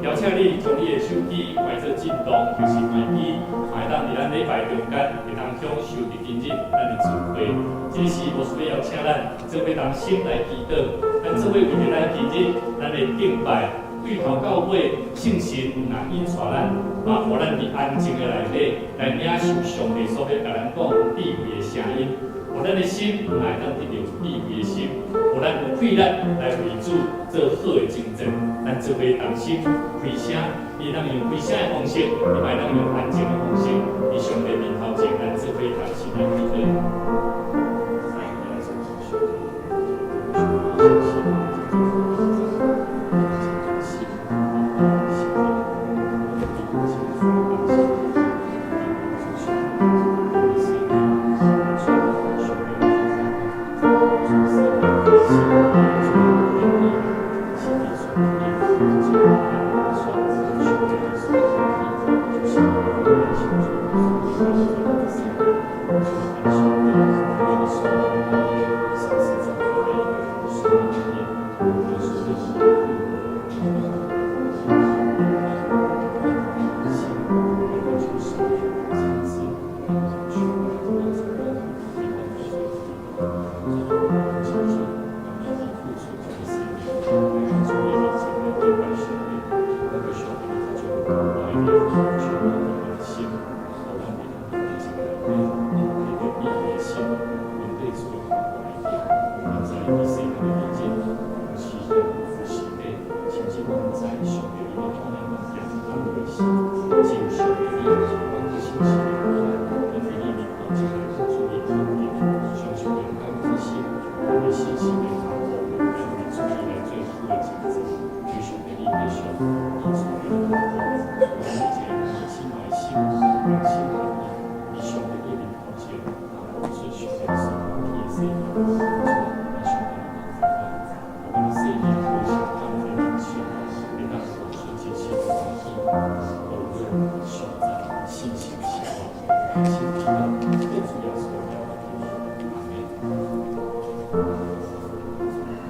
邀請你將你的手機關做震動，就是關機，會當佇咱禮拜中間會當享受佇今日咱的聚會。這時牧師欲邀請咱做伙同心來祈禱，咱做伙為著咱今日咱的敬拜，對頭到尾聖神若引帶咱，嘛予咱佇安靜的內底來領受上帝所欲共咱講智慧的聲音，予咱的心嘛會當得著智慧的心，予咱有氣力來為主做好的征戰。咱做伙同心開聲，你會當用開聲的方式，你嘛會當用安靜的方式，佇上帝面頭前，咱做伙同心來祈禱。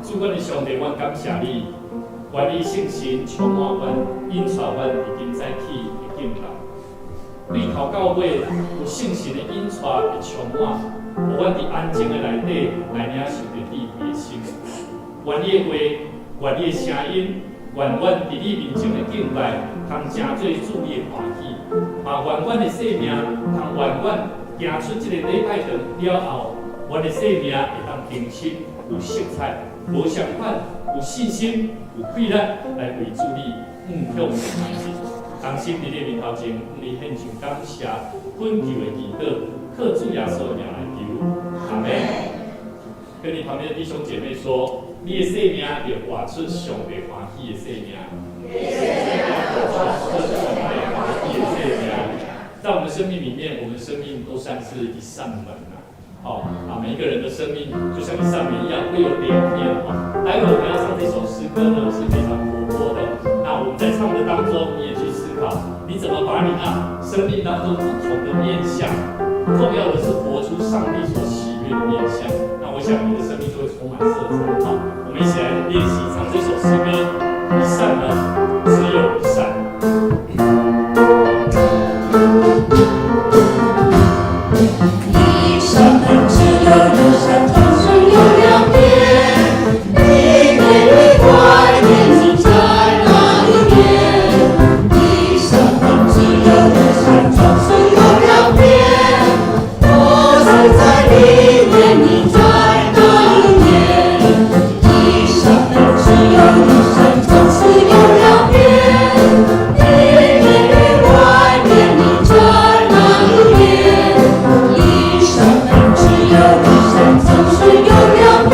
主，阮的上帝，阮感謝你，願你聖神充滿阮，引帶阮佇今早起的敬拜。對頭到尾有聖神的引帶的充滿，予阮佇安靜的內底來領受著智慧的心。願你的話，願你的聲音，願阮佇你面前的敬拜，通成做主你的歡喜。嘛願阮的生命，通願阮行出這個禮拜堂了後，阮的生命會當更新，有色彩，無相款，有信心，有氣力來為主你向前進。同心佇你面頭前，向你獻上感謝、懇求的祈禱，靠主耶穌的名來求，阿們。跟你旁邊的弟兄姐妹說，你的生命要活出上帝歡喜的生命。活出上帝歡喜的生命。在我們生命裡面，我們生命都像是一扇門啊。好啊，每一個人的生命就像一扇門一樣，會有兩面啊。待會我們要唱這首詩歌呢，是非常活潑的。那我們在唱的當中，你也去思考，你怎麼把你那生命當中不同的面向，重要的是活出上帝所喜悅的面向。那我想你的生命就會充滿色彩。好，我們一起來練習唱這首詩歌。一扇門，只有一扇。一扇門只有一扇，總是有兩面。裡面與外面，你在哪一面？一扇門只有一扇，總是有兩面。我站在裡面，你在哪一面？一扇門只有一扇，總是有兩面。裡面與外面，你在哪一面？一扇門只有一扇，總是有兩面。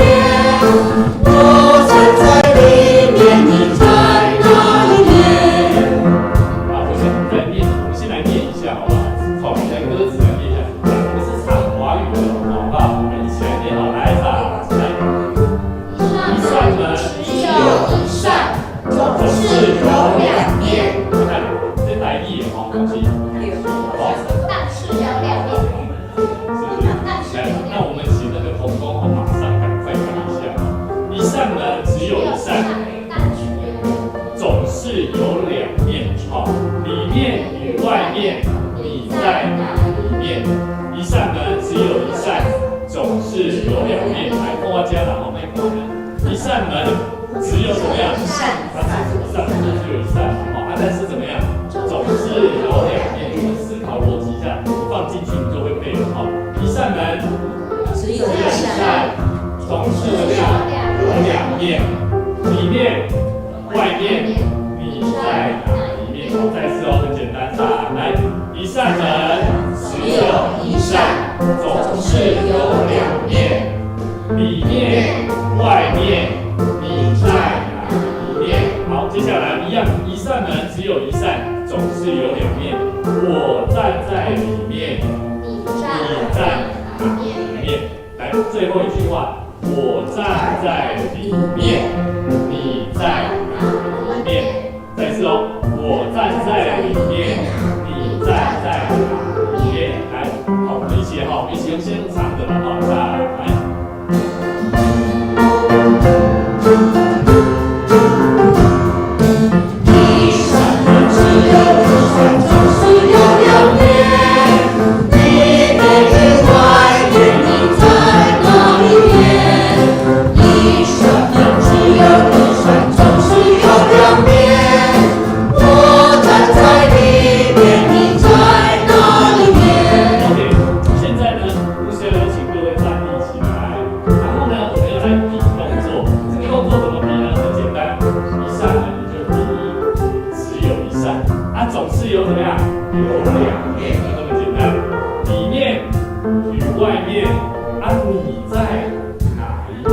我站在裡面，你在哪一面？好，我先再念，我們先來念一下，好不好？好，我們來歌詞來念一下。我們是唱華語的，好不好？我們一起來念，好，來，唱，來。一扇門只有一扇，總是有兩面。你看這台語的吼，是，好，但是有兩面。是不是？來，那我們請那個同工哦，馬上趕快改一下。一扇門只有一扇，但是總是有兩面，你在哪一面？一扇門只有一扇，總是有兩面。來，看我遮啦，吼，莫看呢。一扇門只有怎麼樣？一扇。它是一扇門就只有一扇嘛，吼啊，但是怎麼樣？總是有兩面。你們思考邏輯一下，你放進去你就會背了哈。一扇門只有只有一扇，總是怎麼樣？有兩面，裡面、外面，你在哪一面？好，再次哦，很簡單，來，一扇門只有一扇，總是有兩面，裡面、外面，你在哪一面？好，接下來一樣，一扇門只有一扇，總是有兩面。我站在裡面，你你站哪一面？來，最後一句話，我站在裡面，你在哪一面？再一次哦，我站在裡面，你站在哪一面？來，好，我們一起哈，我們一起用先唱的了哈，再來。一扇門只有一扇，總是有兩面。裡面與外面，你在哪一面？一扇門只有一扇，總是有兩面。我站在裡面，你在哪一面？ OK，現在呢，牧師要有請各位站立起來，然後呢，我們要來比動作。這個動作怎麼比呢？很簡單，一扇門你就比只有一扇，啊，總是有怎麼樣？有兩面，就這麼簡單。裡面與外面，啊，你在哪一面？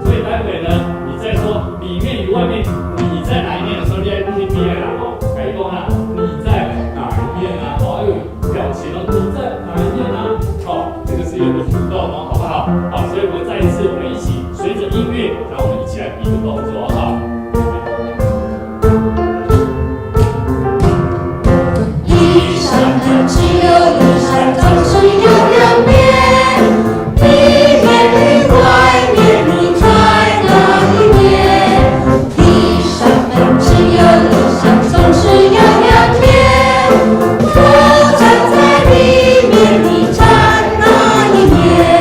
所以待會呢，你在說裡面與外面，你在哪一面的時候，你愛你邊的人哦，共伊講啊，你在哪一面啊？哦，有表情哦，你在哪一面啊？好，這個是有個互動哦，好不好？好，所以我們再一次，我們一起隨着音樂，然後我們一起來比個動作，好不好？一扇門只有一扇，總是有兩面。裡面與外面，你在哪一面？一扇門只有一扇，總是有兩面。我站在裡面，你站哪一面？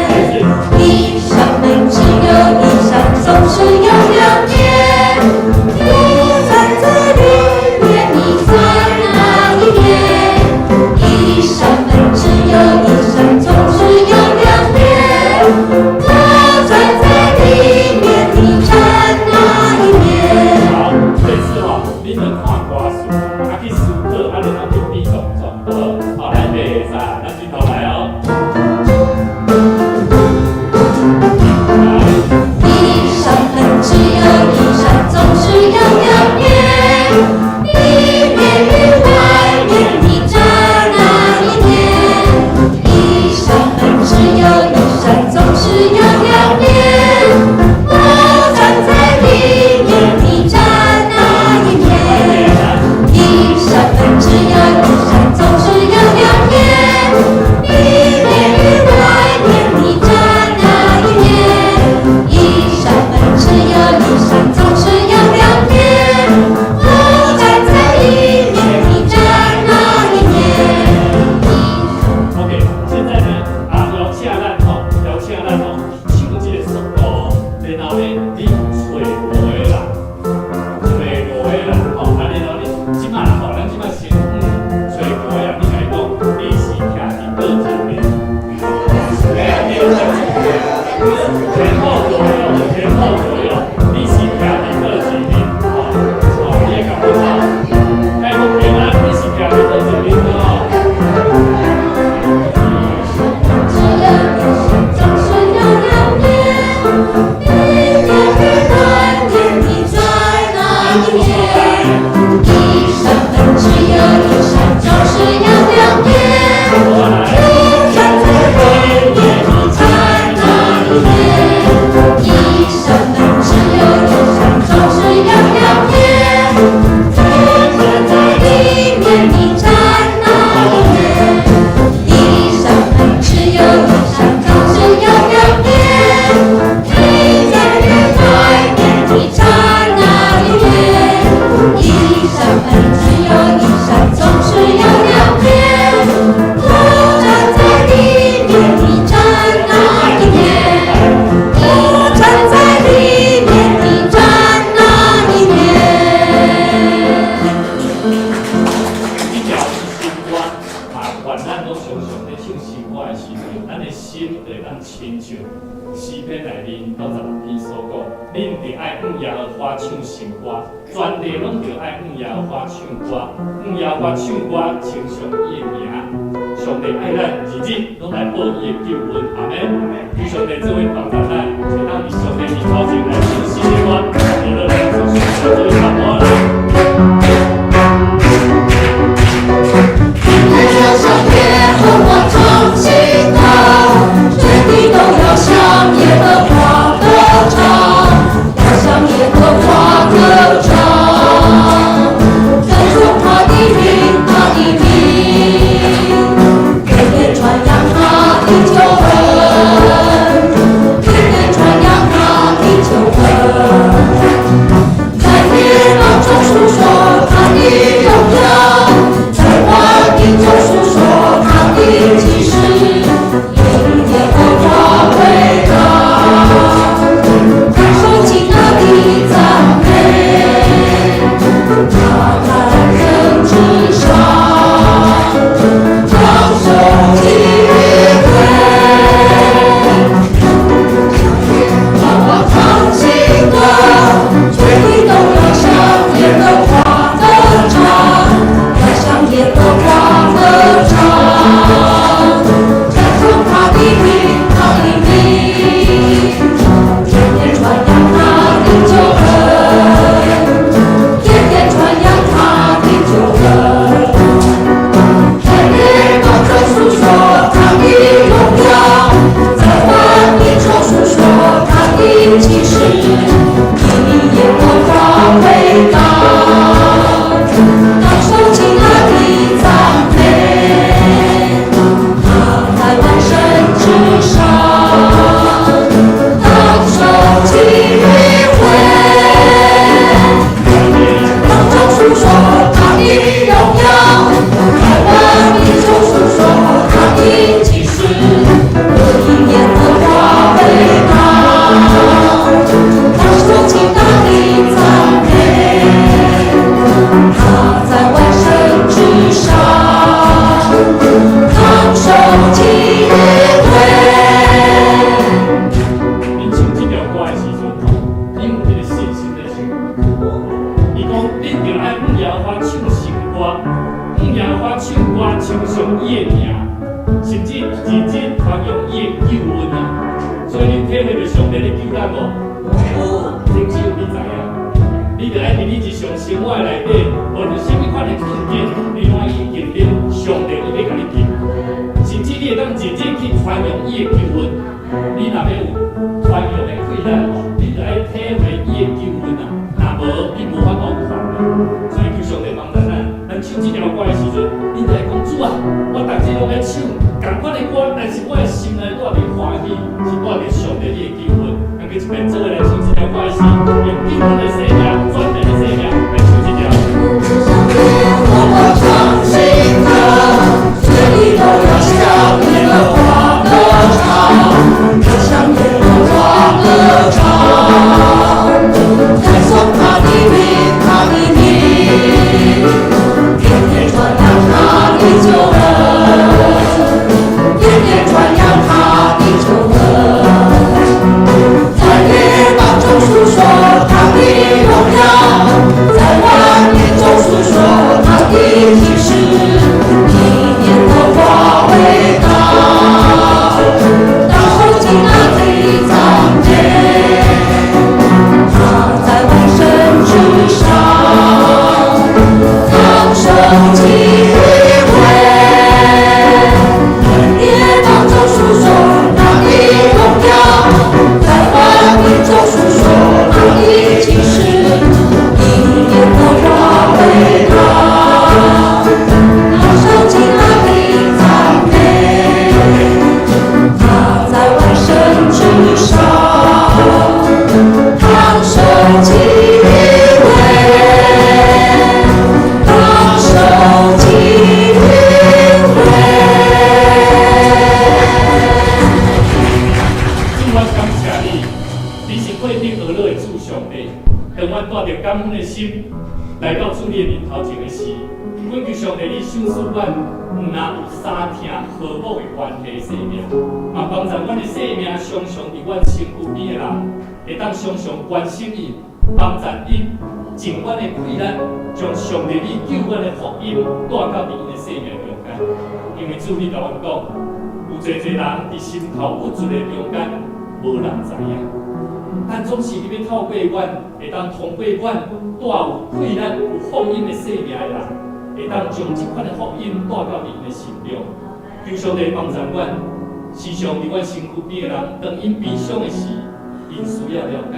再一次。一扇門只有一扇，總是有兩面。向耶和華唱新歌，全地攏著愛向耶和華唱歌，向耶和華唱歌，稱頌伊的名。上帝愛咱，日日攏來報伊的救恩，阿們。求上帝做伙幫助咱，會當佇上帝面頭前來唱新的歌，無論來做上帝做伙幫我來。天要向耶和華唱新歌，全地都要向耶和華歌唱，要向耶和華歌唱，歌頌他的名，他的名，天天傳揚他的救恩，天天傳揚他的救恩，在列邦中述說他的榮耀，在萬民中述說他的奇事，因耶和華為大，當受極大的讚美，他在人之上，當受敬畏。向耶和華唱新歌，全地都要向耶和華歌唱，要向耶和華歌唱，讚頌他的名，他的名，天天傳揚他的救恩，天天傳揚他的救恩，在列邦中述說他的榮耀，在萬民中述說他的奇事，因耶和華為大，當受極大的讚美，他在萬神之上，當受敬畏。當中述說他的榮耀，在萬民中述說他的奇事，因耶和華為大，當受極大的讚美，他在萬神之上，當受敬畏。恁唱這條歌的時陣，恁有彼個信心咧唱。伊講，恁著愛向耶和華唱新歌，向耶和華唱歌，稱頌伊的名，甚至日日傳揚伊的救恩啊！所以恁體會著上帝咧救咱無？有，只有你知影。你著愛佇你日常生活內底，無論啥物款的困境，你攏愛去經歷上帝伊欲共你救，甚至你會當日日去傳揚伊的救恩。你若欲有傳揚的氣力，你著愛體會伊的救恩啊！若無，你無法度傳的。所以求上帝幫助咱，咱唱這條歌的時陣，你著愛講主啊，我逐日攏愛唱仝款的歌，但是我的心內帶著歡喜，是帶著上帝你的救恩。咱閣一遍做伙來唱這條歌的時，用救恩的生命、轉變的生命來唱這條。向耶和華唱新歌，全地都要向耶和華歌唱，要向耶和華歌唱，歌頌他的名，他的名，天天傳揚他的救恩，天天傳揚他的救恩，在列邦中述說他的榮耀，在萬民中述說他的奇事，因耶和華為大，當受極大的讚美，他在萬神之上，當受敬畏。在列邦中述說他的榮耀，在萬民中述說他的奇事，因耶和華為大，當受極大的讚美，他在萬神之上，當受敬畏，當受敬畏。主，阮感謝你，你是配得呵咾的主上帝。當阮帶著感恩的心來到主你的面頭前的時，懇求上帝你賞賜阮，毋若有相疼和睦的關係生命，嘛幫助阮的生命常常佇阮身軀邊的人，會當常常關心伊，幫贊𪜶，盡阮的氣力，將上帝你救阮的福音帶到佇𪜶的生命中間。因為主你共阮講，有濟濟人佇心頭鬱卒的中間，無人知影。但總是你欲透過阮，會當通過阮帶有氣力、有福音的生命的人，會當將這款的福音帶到𪜶的心中。求上帝幫助阮，時常佇阮身軀邊的人，當𪜶悲傷的時，𪜶需要了解，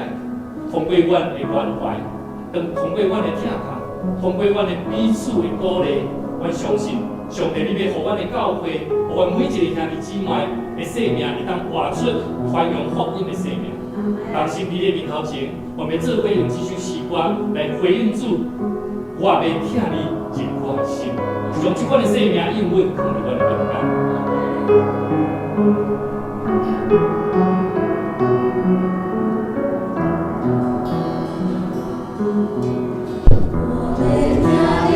通過阮的關懷，當通過阮的疼痛，通過阮的彼此的鼓勵，阮相信上帝你欲予阮的教會，予阮每一个兄弟姊妹的生命，會當活出傳揚福音的生命。同心佇你的面頭前，我們做伙用這首詩歌來回應主，我欲疼你入我的心，將這款的生命應允放佇阮的中間。我欲疼你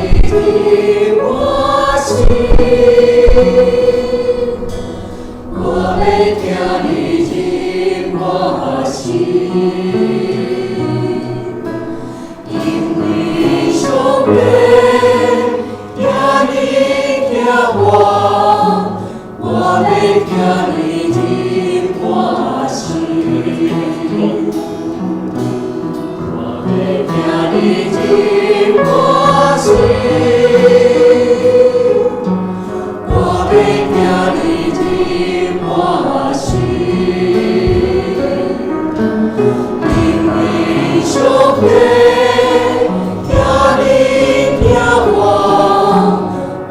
入我心，我欲疼你入我心，因為上帝疼你疼我，我欲疼你入我心。我欲疼你入我心，我欲疼你入我心，因為上帝疼你疼我，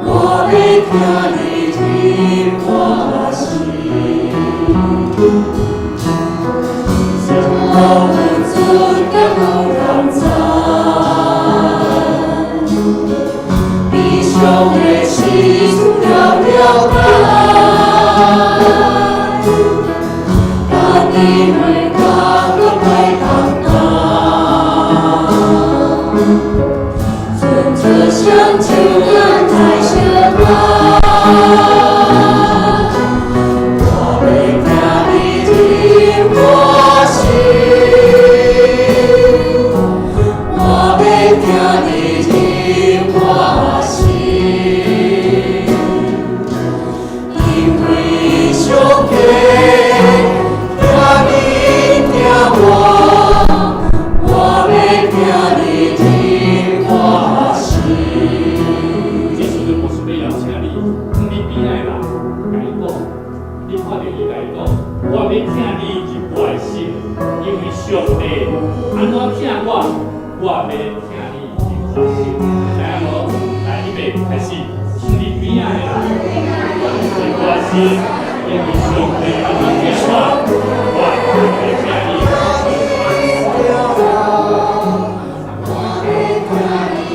我欲疼你入我心。心頭鬱卒也無人知，悲傷的時需要了解，家己會感覺袂當擔，存著雙手咱來相看。我欲疼你入我心，我欲疼你入我心，因為上帝疼你疼我，我欲疼你入我心。這時陣牧師欲邀請你，向你邊仔的人，共伊講，你看著伊共伊講，我欲疼你入我的心，因為上帝按怎疼我，我欲疼你入我心，知影無？來，預備開始，向你邊仔的人入我心，因為上帝按怎疼我，我欲疼你。我欲疼你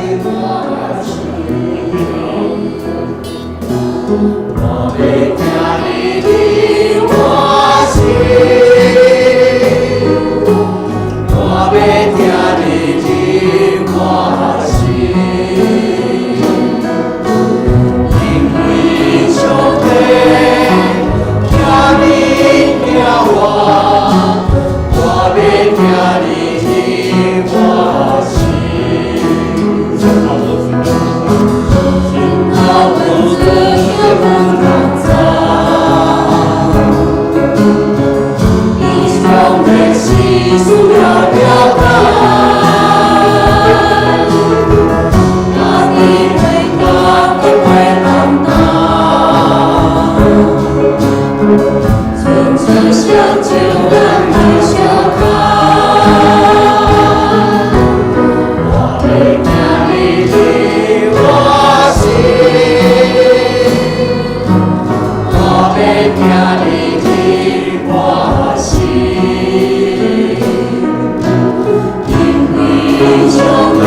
入我心，我欲疼你入我心，我欲疼你入我心，因為上帝疼你疼我，我欲疼你入我心。心頭鬱卒也無人知，悲傷的時需要了解，家己會感覺袂當擔，存著雙手咱來相看。我欲疼你入我心，我欲疼你入我心，因為上帝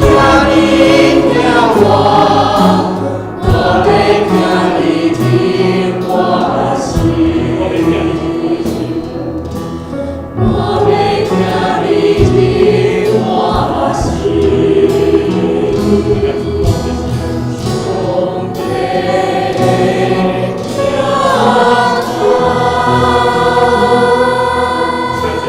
疼你疼我，我欲疼你入我心。我欲疼你入我心。我欲疼你入我心。共主講就是上帝疼我。請坐。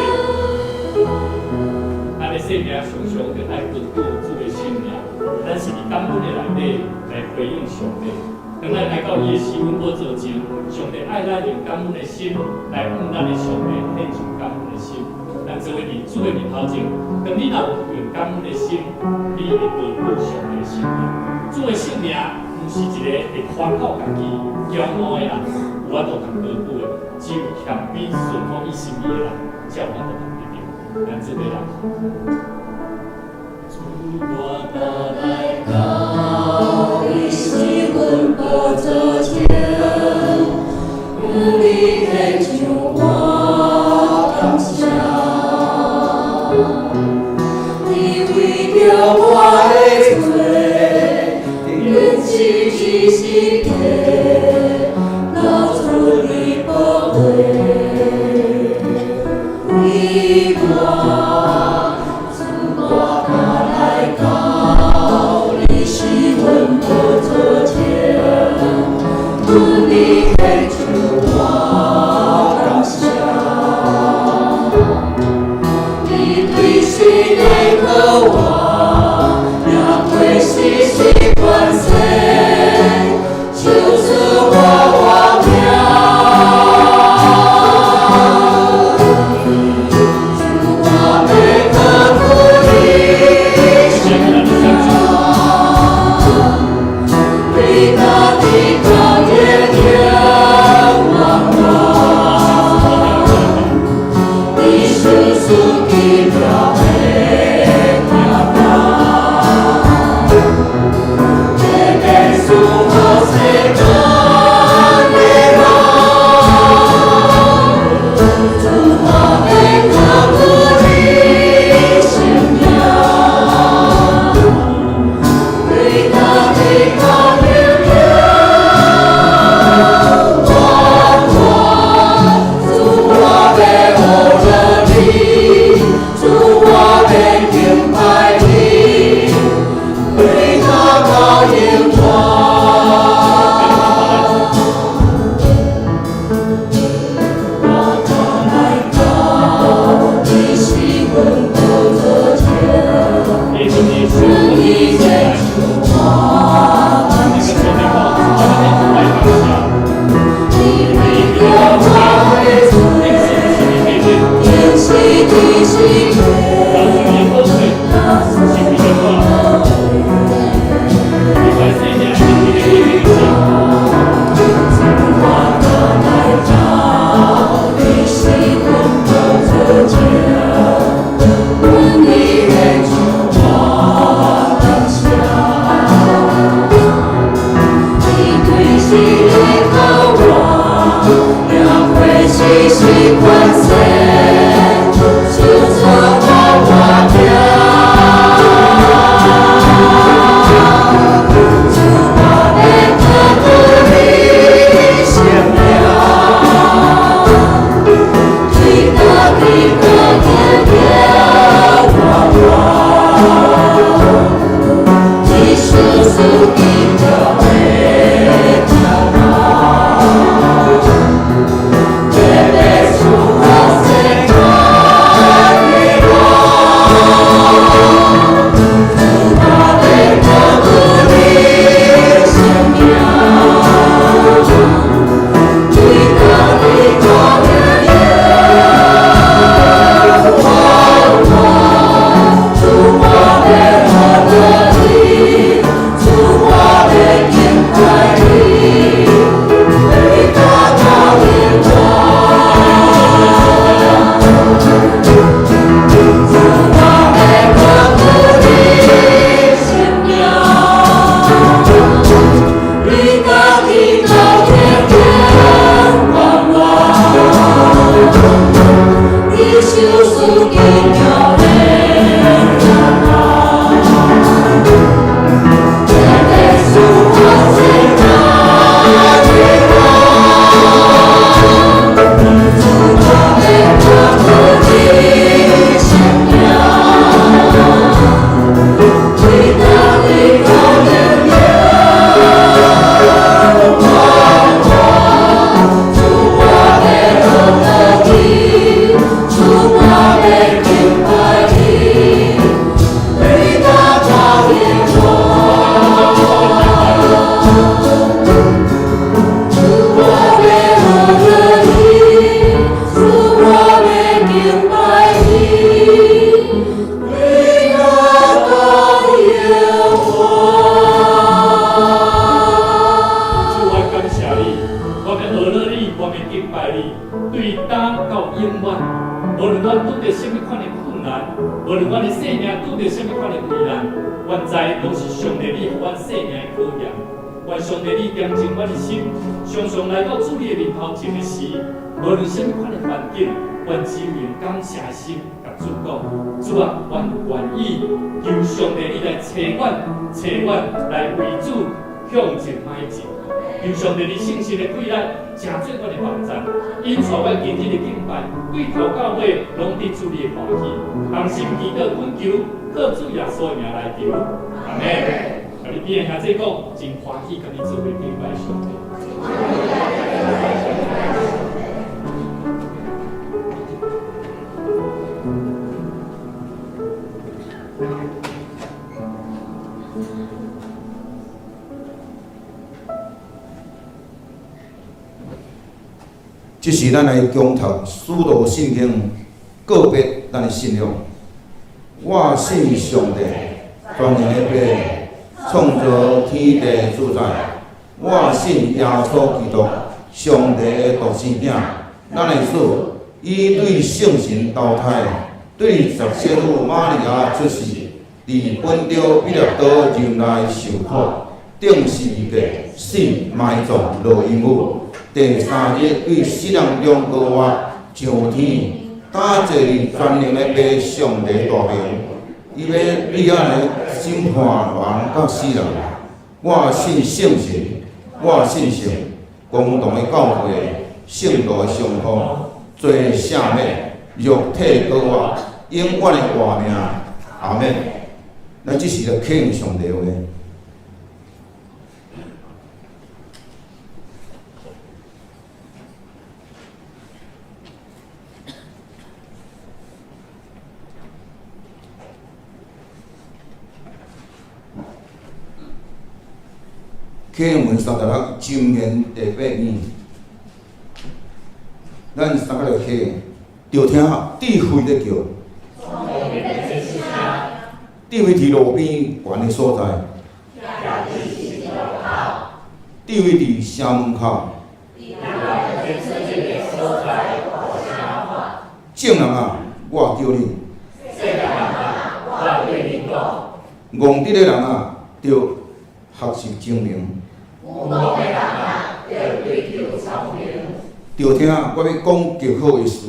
咱的生命常常著愛高舉主的聖名，咱是佇感恩的內底來回應上帝。當咱來到伊的施恩寶座前，上帝愛咱用感恩的心來向咱的上帝獻上感恩的心。咱做伙佇主的面頭前，當你若有用感恩的心，你會高舉上帝的聖名。主的聖名毋是一個會誇口家己、驕傲的人有法度通高舉的，只有謙卑順服伊心意的人，才有法度通得著。咱做伙來。主，我若來到你施恩寶座前，向你獻上我感謝。你為著我的罪，釘死十字架，流出你寶血，為我，主，我若來到你施恩寶座前，向你獻上我感謝。你對死的渴望，也會時時關心，求賜我活命。主，我欲高舉你謝謝咱的上主。偉大的高天仰望我，你手書奇妙的聽我。無論阮的生命拄著啥物款的危難，阮知攏是上帝你予阮生命的考驗。願上帝你恬靜阮的心，常常來到主你的面頭前的時，無論啥物款的環境，阮只有用感謝的心，共主講：主啊，阮願意求上帝你來差阮，差阮來為主向前邁進。求上帝你聖神的貴力，成做阮的幫贊，引帶阮今日的敬拜，對頭到尾攏得主你的歡喜。同心祈禱懇求，靠主耶穌的名來求，阿們。共你邊的兄弟講，真歡喜共你做伙敬拜上帝。這時咱來恭讀使徒信經，告白咱的信仰。我信上帝，全能的父，創造天地主宰。我信耶穌基督，上帝的獨生囝，咱的主，伊對聖神投胎，對十聖女瑪利亞出世，佇本丟彼拉多任內受苦，釘十字架，死埋葬，落陰府。第三日對死人中復活，上天，搭坐佇全能的父上帝大爿，伊欲對遐來審判人佮死人。我信聖神，我信聖公同的教會，聖徒的相通，罪赦免，肉體復活，永遠的活命。阿們。咱這時來啟用上帝話。啟文三十六箴言第八篇，咱三個來啟，著聽智慧咧叫，智慧佇路邊懸的所在，智慧佇城門口，眾人啊，我叫恁，戇直的人啊，著學習精明，著聽我欲講極好的事。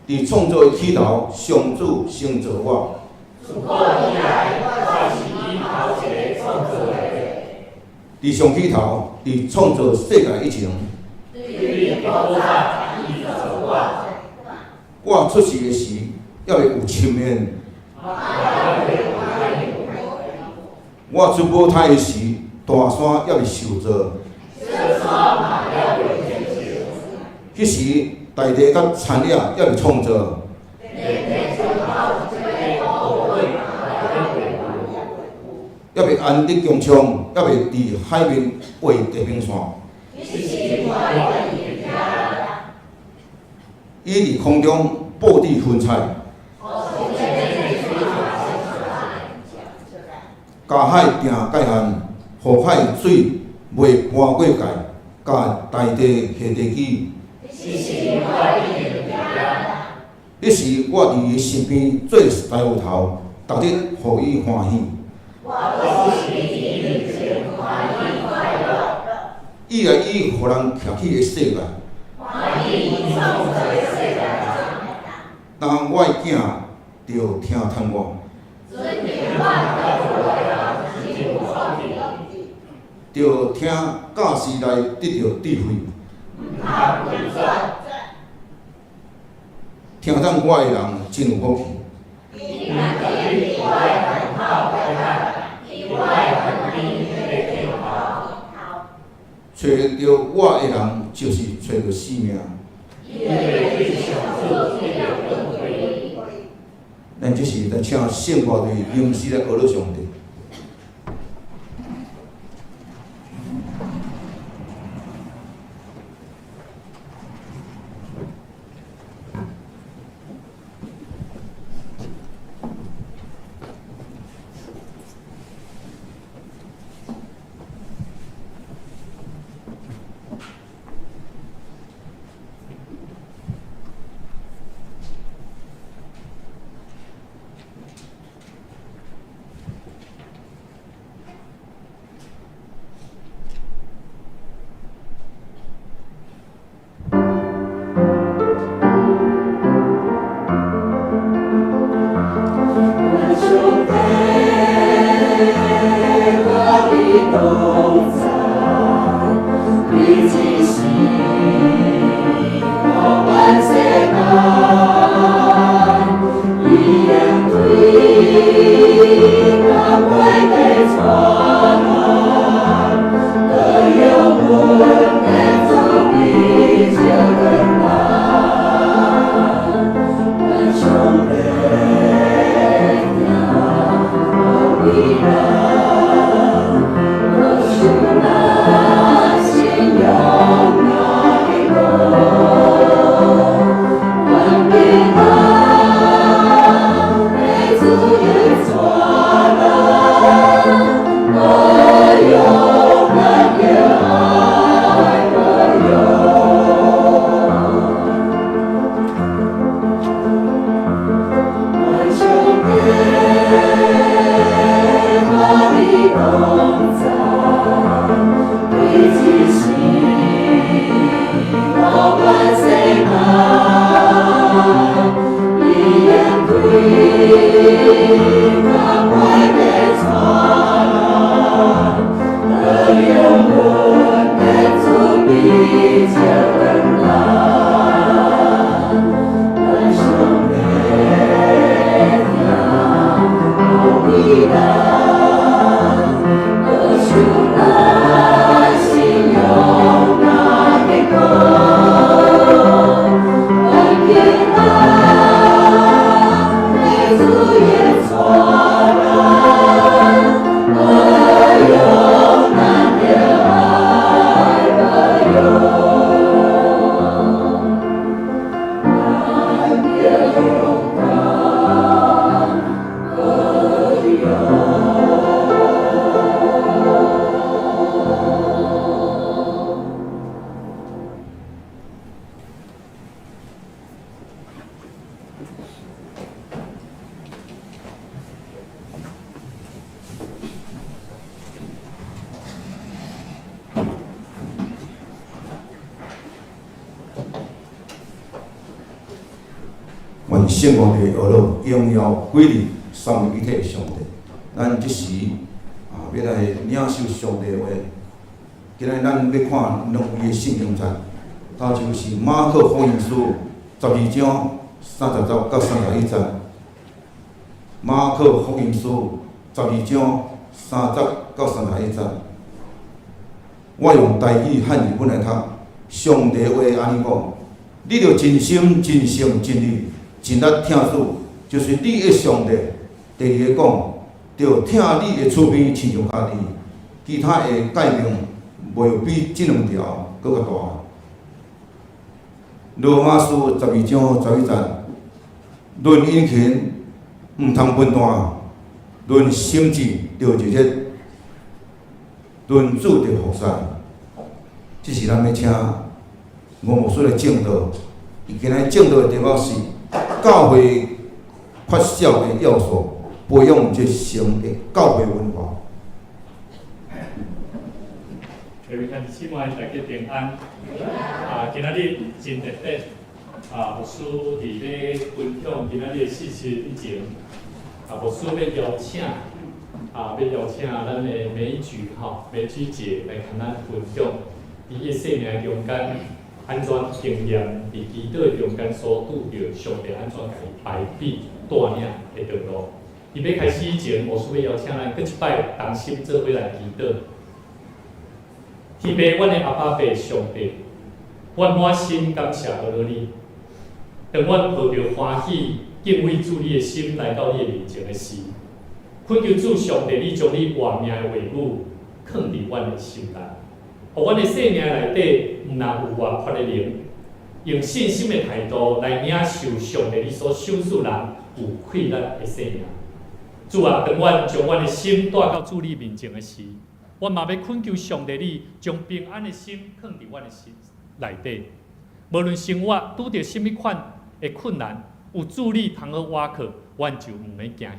佇創造的起頭，上主先造我。佇上起頭，佇創造世界以前，我出世的時，猶未有深淵。我出母胎的時，大山猶未受造。彼時，大地佮田野猶未創造。猶未安置穹蒼，猶未佇海面畫地平線。伊佇空中布置雲彩，共海定界限，予海水袂搬過界，共大地下地基。彼時，我佇伊身邊做大夫頭，逐日予伊歡喜。伊來伊予人徛起的世界。當我的囝著聽從我，著聽教師來得著智慧，聽從我的人真有福氣。揣著我的人，就是揣著性命。咱這時來請聖歌隊臨時來學樂上帝。平安，被主引帶咱，何用咱的愛何用？願上帝和你同在，對這世到萬世間，伊眼開較快的帶咱，得用阮的主比簡單，願上帝疼惜咱，保守咱信仰若堅固，願平安被主引帶咱，保佑咱的愛保佑，咱的勇敢保佑。願聖王的阿樂榮耀歸於三位一體的上帝。咱這時啊，欲來領受上帝的話。今仔日咱欲看兩位的聖經節，頭一個是馬可福音書12章30節到31節。馬可福音書12章30到31節。我用台語漢字本來讀，上帝話按呢講：你著盡心、盡性、盡意、盡力疼主，就是你的上帝。第二个講，著疼你的厝邊親像家己，其他的誡命袂有比這兩條閣較大。羅馬書12章11節，論殷勤，毋通分段；論心志，著熱熱；論主著服侍。這時咱欲請吳牧師來證道。伊今仔日證道的題目是教會缺少的要素，培養熱誠的教會文化。各位兄弟姊妹，大家平安。啊，今仔日真特別，啊，牧師佇咧分享今仔日的信息以前，啊，牧師欲邀請，啊，欲邀請咱的美菊吼，美菊姐來共咱分享，佇伊的生命中間，按怎經驗佇祈禱中間所拄著上帝按怎共伊排比帶領的道路。佇欲開始以前，牧師欲邀請咱閣一擺同心做伙來祈禱。天父，阮的阿爸父上帝，阮滿心感謝阿羅你。當阮抱著歡喜、敬畏主你的心來到你的面前的時，懇求主上帝，你將你活命的話語囥佇阮的心內，予阮的生命內底毋但有活潑的靈，用信心的態度來領受上帝你所賞賜人有氣力的生命。主啊，當阮將阮的心帶到主你面前的時，阮嘛欲懇求上帝，你將平安的心囥佇阮的心內底。無論生活拄著啥物款的困難，有主你通好倚靠，阮就毋免驚嚇。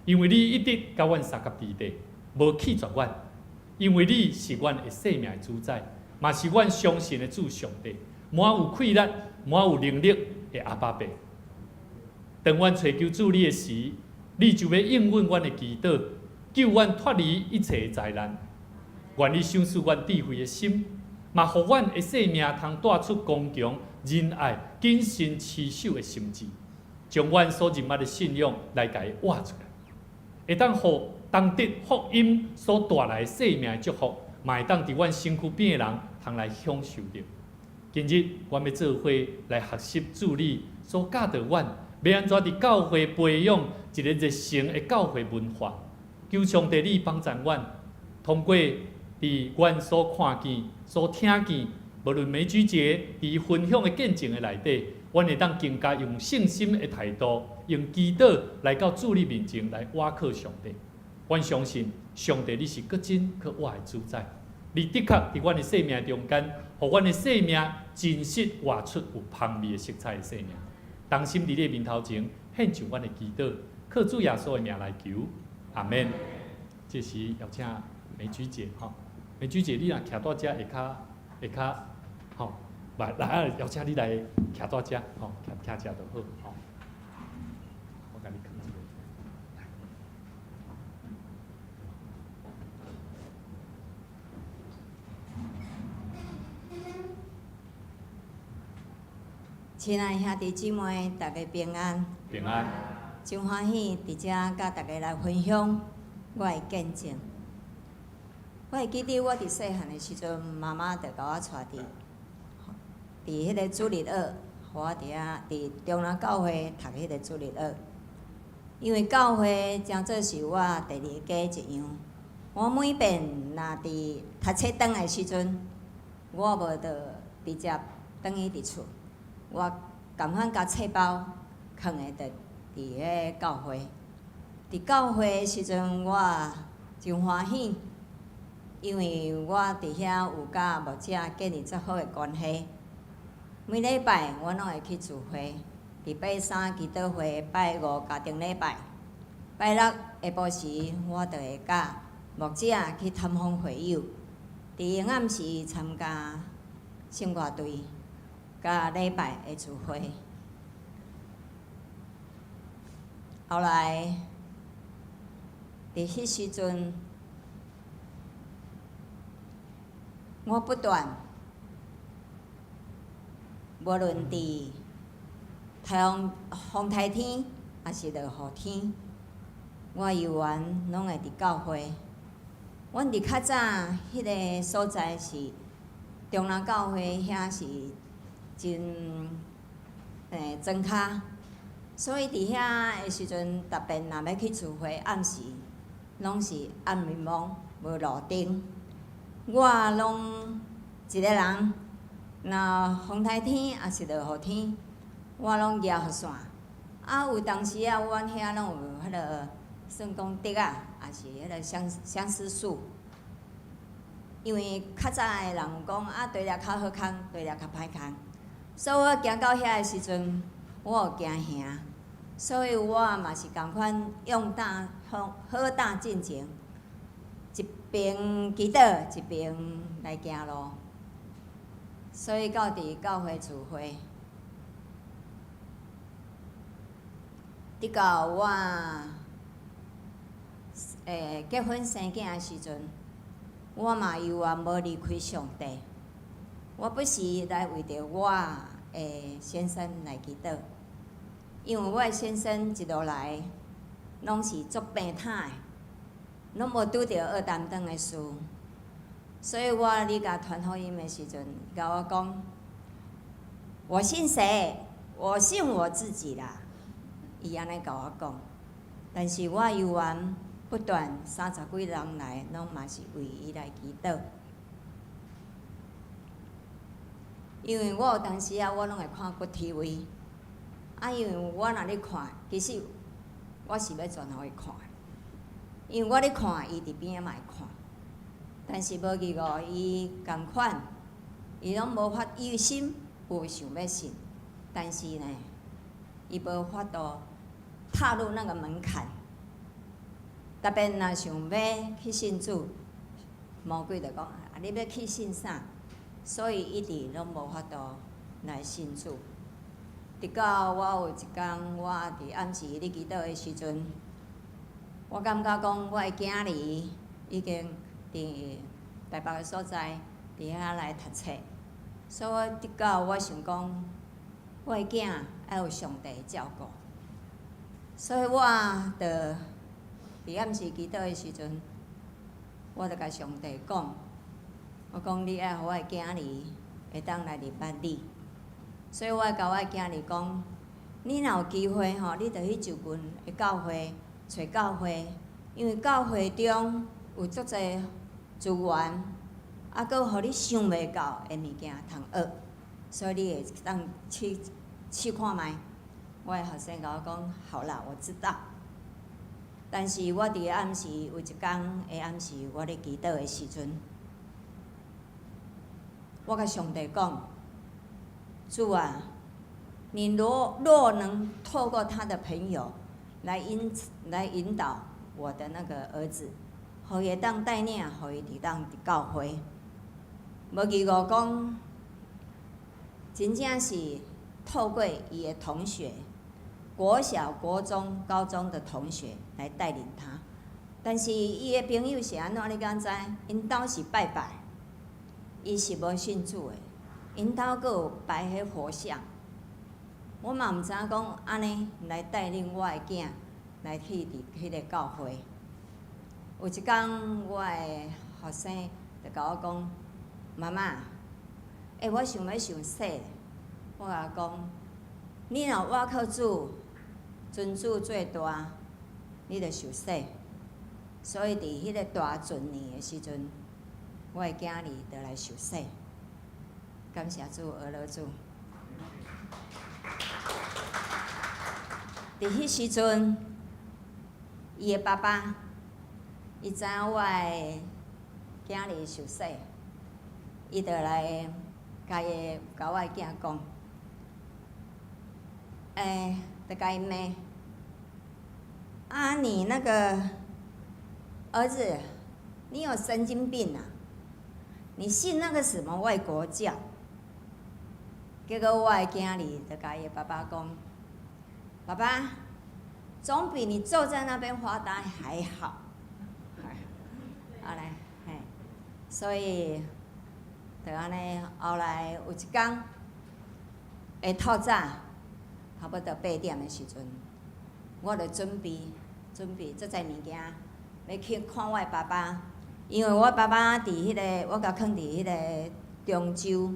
因為你一直佮阮相佮佇底，無棄絕阮。因為你是阮的生命的主宰，嘛是阮相信的主上帝，滿有氣力、滿有能力的阿爸父。當阮揣求主你的時，你就欲應允阮的祈禱，救阮脫離一切的災難。願你賞賜阮智慧的心，嘛予阮的生命通帶出剛強、仁愛、謹慎、持守的心志，將阮所認捌的信仰來共伊活出來，會當予當得福音所帶來的生命的祝福，嘛會當佇阮身軀邊的人通來享受著。今日，阮欲做伙來學習主你所教導阮，欲按怎佇教會培養一个熱誠的教會文化。求上帝你幫助阮，通過佇阮所看見、所聽見，無論美菊姐佇分享的見證的內底，阮會當更加用信心的態度，用祈禱來到主你面前來倚靠上帝。阮相信上帝你是閣真閣活的主宰，你的確佇阮的生命中間，予阮的生命真實活出有芳味的色彩的生命。同心佇你的面頭前獻上阮的祈禱，靠主耶穌的名來求，阿們。這時邀請美菊姐吼，美菊姐你若徛佇遮會較會較吼，來來啊！邀請你來徛佇遮吼，徛徛遮就好吼。我共你囥一下。來。親愛兄弟姊妹，大家平安。平安。真歡喜佇遮佮大家來分享我的見證。我會記得我佇細漢的時陣，媽媽就共我帶佇佇彼个主日學，予我佇遐佇中南教會讀彼个主日學。因為教會誠做是我第二个家一樣。我每遍若佇讀冊轉來的時陣，我無就直接轉去佇厝，我仝款共冊包囥的就佇彼个教會。佇教會的時陣，我真歡喜，因為我佇遐有佮牧者建立足好的關係。每禮拜我攏會去聚會，佇拜三祈禱會，拜五家庭禮拜，拜六下晡時我就會佮牧者去探訪會友，佇下暗時參加聖歌隊，佮禮拜的聚會。後來，佇彼時陣，我不斷，無論佇颱風風颱天，抑是落雨天，我猶原攏會佇教會。阮佇較早彼个所在是中南教會，遐是真莊跤，所以佇遐的時陣，特別若欲去聚會，暗時攏是暗暝暝，無路燈。我攏一个人，若風颱天抑是落雨天，我攏舉雨傘。啊，有當時啊，阮遐攏有彼个算講竹仔，抑是彼个相相思樹。因為較早的人講啊，地裂較好空，地裂較歹空。所以我行到遐的時陣，我有驚嚇，所以我嘛是仝款勇膽好好膽進前，一邊祈禱一邊來行路。所以到佇教會聚會，直到我結婚生囝的時陣，我嘛猶原無離開上帝。我不時來為著我的先生來祈禱，因為我的先生一路來攏是足病態的，攏無拄著惡擔當的事，所以我咧共傳福音的時陣，共我講：我信誰？我信我自己啦。伊按呢共我講，但是我猶原不斷三十幾人來，攏嘛是為伊來祈禱。因為我有當時啊，我攏會看骨體位，啊，因為我若咧看，其實我是欲轉予伊看，因為我咧看，伊佇邊仔嘛會看，但是無意外，伊仝款，伊攏無法，伊心有想欲信，但是呢，伊無法度踏入那個門檻。特別若想欲去信主，魔鬼就講啊，你欲去信啥？所以一直攏無法度來信主。直到我有一工，我佇暗時咧祈禱的時陣，我感覺講我的囝兒已經佇台北的所在，佇遐來讀冊，所以我直到我想講，我的囝愛有上帝照顧，所以我就佇暗時祈禱的時陣，我就共上帝講。我講你愛予我的囝兒會當來認捌你，所以我共我的囝兒講，你若有機會吼，你就去就近的教會揣教會，因為教會中有足濟資源，啊，閣予你想袂到的物件通學，所以你會當去試看覓。我的後生共我講，好啦，我知道。但是我佇暗時有一工下暗時，我咧祈禱的時陣，我共上帝講：主啊，你若若能透過他的朋友來引導我的那個兒子，予伊會當帶領，予伊會當佇教會。無疑誤講，真正是透過伊的同學，國小、國中、高中的同學來帶領他。但是伊的朋友是按怎？你敢知？𪜶兜是拜拜，伊是無信主的，𪜶兜閣有擺彼佛像。我嘛毋知影講按呢來帶領我的囝來去佇彼个教會。有一工，我的後生就共我講：媽媽，欸，我想欲受洗。我共伊講：你若倚靠主，尊主做大，你就受洗。所以佇彼个大鱒年的時陣，我的囝兒就來受洗。感謝主，阿樂主。佇彼時陣，伊的爸爸，伊知影我的囝兒受洗，伊就來共伊共我的囝講，欸，就共伊罵，啊，你那個兒子，你有神經病啊！你信那個什麼外國教？結果我的囝兒就共伊爸爸講：爸爸，總比你坐在那邊發呆還好。後來，嘿，所以就按呢，後來有一工下透早，差不多8點的時陣，我就準備這濟物件，欲去看我的爸爸，因為我爸爸佇彼个，我共囥佇彼个中州，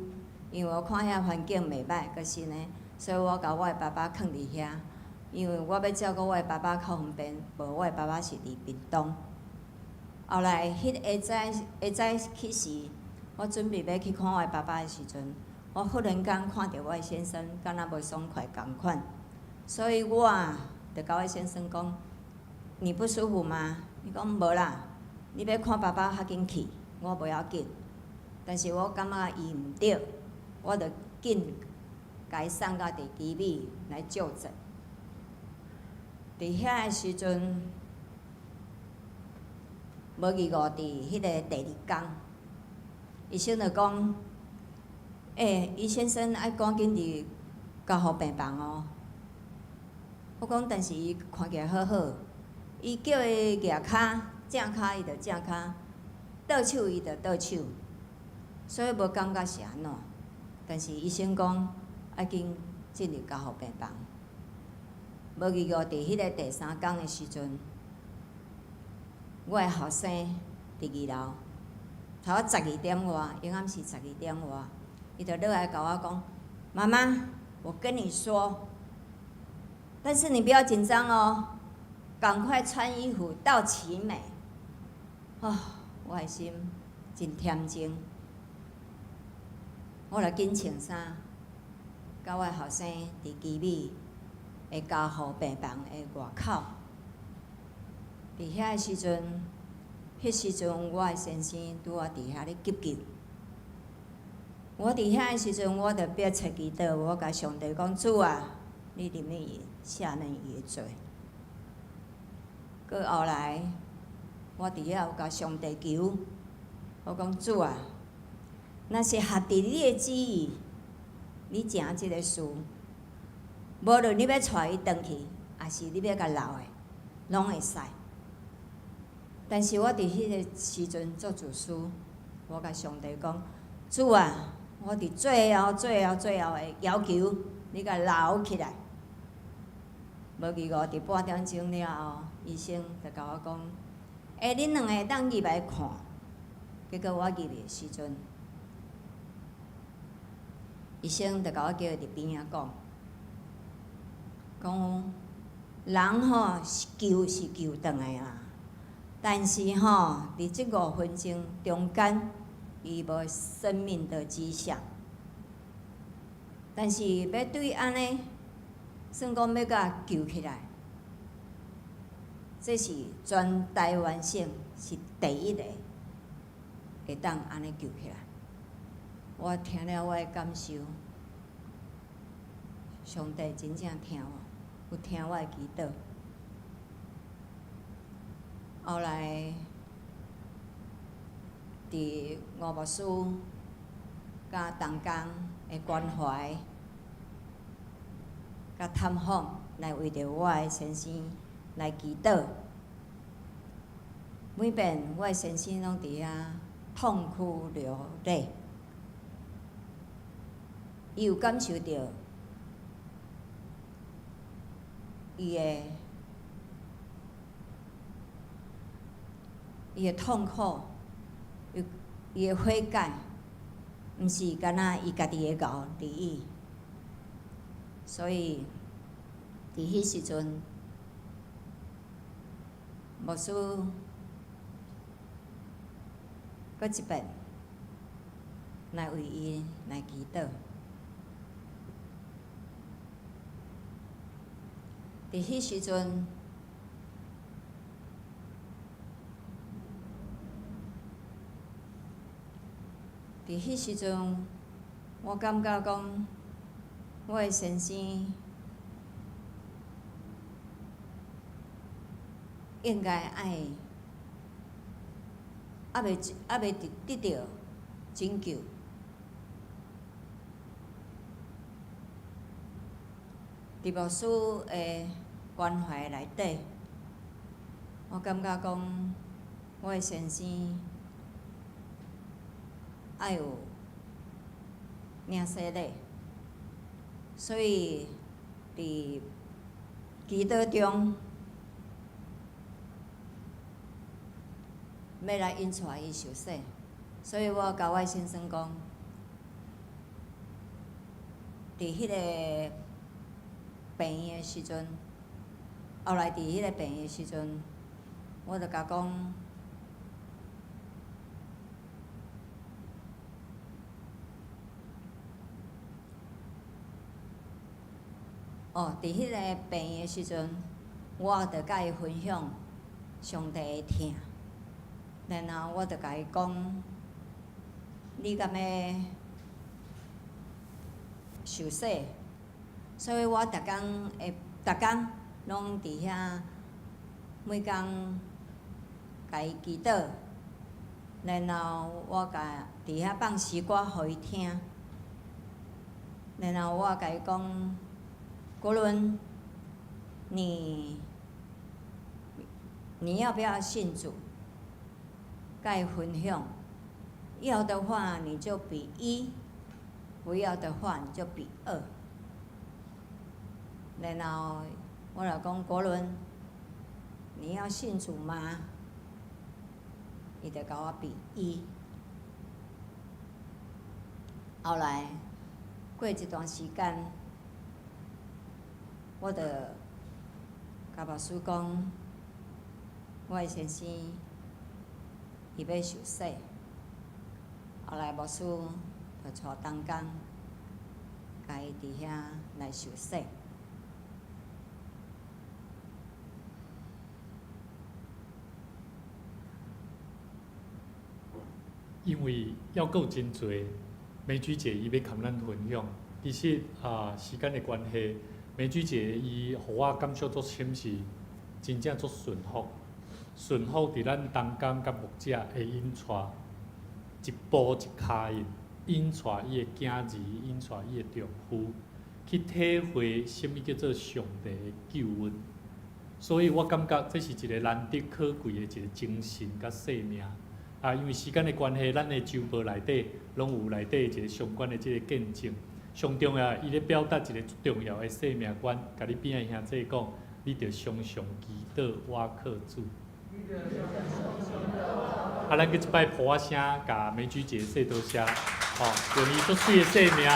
因為我看遐環境袂䆀，閣是呢，所以我共我的爸爸囥佇遐，因為我欲照顧我的爸爸較方便，無我的爸爸是佇屏東。後來，彼下早起時，我準備欲去看我的爸爸的時陣，我忽然間看著我的先生敢若無爽快仝款，所以我就共我先生講：你不舒服嗎？伊講無啦，你欲看爸爸較緊去，我無要緊。但是我感覺伊毋對，我就緊共伊送到佇奇美來就診。佇遐的時陣，無疑誤佇彼个第二工，醫生就講：欸，余先生愛趕緊佇加護病房哦。我講，但是伊看起來好好，伊叫伊蜈跤正跤，伊就正跤；倒手伊就倒手，所以無感覺是按怎。但是醫生講愛緊進入加護病房。無疑誤佇彼个第三工的時陣，我的後生佇二樓，差不多十二點外，應該是十二點外，伊就落來共我講：媽媽，我跟你說，但是你不要緊張哦，趕快穿衣服到奇美。哦，我的心真恬靜，我就緊穿衫，佮我的後生佇奇美的加護病房的外口。佇遐的時陣，彼時陣我的先生拄仔佇遐咧急救。我佇遐的時陣，我就迫切祈禱，我共上帝講：主啊，你赦免伊，赦免伊的罪。閣後來，我佇遐有共上帝求，我講主啊，若是合佇你的旨意，你成這个事，無論你欲帶伊轉去，抑是你欲共留的，攏會使。但是我佇彼个時陣做自私，我共上帝講：主啊，我佇最後、最後、最後的要求，你共留起來。無疑誤，佇半點鐘了後，醫生就共我講：欸，恁兩个會當入來看。結果我入去的時陣，醫生就共我叫佇邊仔講，講人吼是救是救轉來啦，但是吼佇這5分鐘中間，伊無生命的跡象。但是欲對按呢，算講欲共救起來，這是全台灣省是第一个會當按呢救起來。我聽了我的感受，上帝真正聽我，有聽我的祈禱。後來，佇吳牧師佮同工的關懷、佮探訪，來為著我的先生來祈禱。每遍我的先生攏佇遐痛哭流淚，伊有感受著伊的痛苦，伊的悔改，毋是干焦伊家己會𠢕而已。所以，佇彼時陣，牧師閣一遍來為伊來祈禱。佇彼時陣，佇彼時陣，我感覺講，我的先生應該愛，猶未得著拯救。佇牧師的關懷內底，我感覺講，我的先生愛有領洗禮，所以佇祈禱中，欲來引帶伊受洗，所以我共我先生講，佇彼个病院的時陣，後來佇彼个病院的時陣，我就共講，哦，佇彼个病院的時陣，我就共伊分享上帝的疼，然後我就共伊講，你敢欲受洗？所以我逐工會，逐工攏佇遐，每工共伊祈禱，然後我共佇遐放詩歌予伊聽，然後我共伊講，國倫，你要不要信主？共伊分享，要的話你就比一，不要的話你就比二。然後我就講國倫，你要信主嗎？伊就共我比一。後來過一段時間，我就共牧師講，我的先生伊欲受洗。後來牧師就帶同工，共伊佇遐來受洗。因為猶閣有真濟美菊姐伊欲共咱分享，其實啊時間的關係，美菊姐伊予我感受足深是真正足順服，順服佇咱同工佮牧者的引帶，一步一跤印，引帶伊的囝兒，引帶伊的丈夫去體會啥物叫做上帝的救恩。所以我感覺這是一個難得可貴的一個精神佮生命。啊，因為時間的關係，咱的週報內底攏有內底一個相關的這個見證。上重要，伊咧表達一個足重要的生命觀，共你邊仔兄弟講，你著常常祈禱倚靠主。啊，咱閣一擺噗仔聲，共美菊姐說多謝，吼，用伊足媠的生命，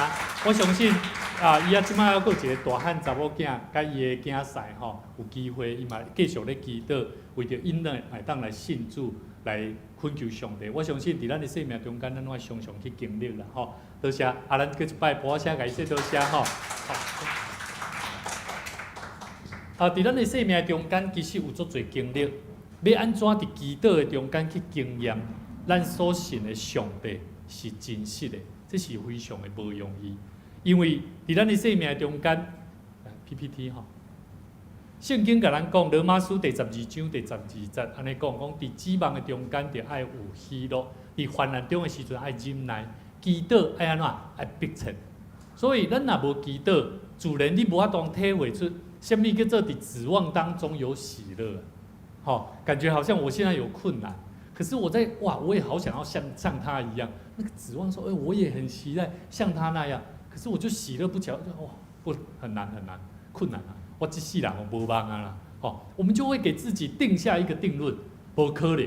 我相信啊，伊啊，這擺閣有一个大漢查某囝，佮伊的囝婿吼，有機會，伊嘛繼續咧祈禱，為著𪜶呢會當來信主，來懇求上帝。我相信佇咱的生命中間，咱攏愛常常去經歷啦，吼。多謝，啊，咱閣一擺噗仔聲共伊說多謝吼。啊，佇咱的生命中間，其實有足濟經歷，欲按怎佇祈禱的中間去經驗，咱所信的上帝是真實的，這是非常的無容易。因為佇咱的生命中間，PPT 吼，聖經共咱講，羅馬書第12章第12節，按呢講，講佇指望的中間，著愛有喜樂；佇患難中的時陣愛忍耐，祈禱愛按怎？愛迫切。所以咱若無祈禱，自然你無法度體會出啥物叫做佇指望當中有喜樂。吼，感覺好像我現在有困難，可是我在哇，我也好想要像他一樣，那個指望說，欸，我也很期待像他那樣。可是我就喜樂不起來，哇，不很難很難，困難啊！我這世人我無望啊啦，吼，我們就會給自己定下一個定論，無可能。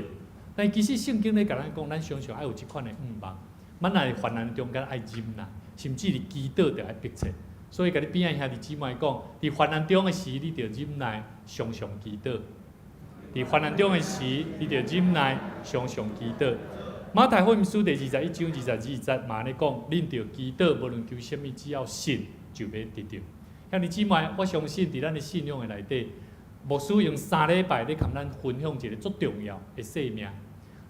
但其實聖經咧共咱講，咱常常愛有這款的向望，咱若患難中間愛忍耐，甚至佇祈禱著愛迫切。所以共你邊仔兄弟姊妹講，佇患難中的時，你著忍耐，常常祈禱；佇患難中的時，你著忍耐，常常祈禱。馬太福音書第21章22節嘛按呢講，恁著祈禱，無論求啥物，只要信，就欲得著。兄弟姊妹，我相信佇咱的信仰的內底，牧師用3禮拜咧共咱分享一个足重要的生命。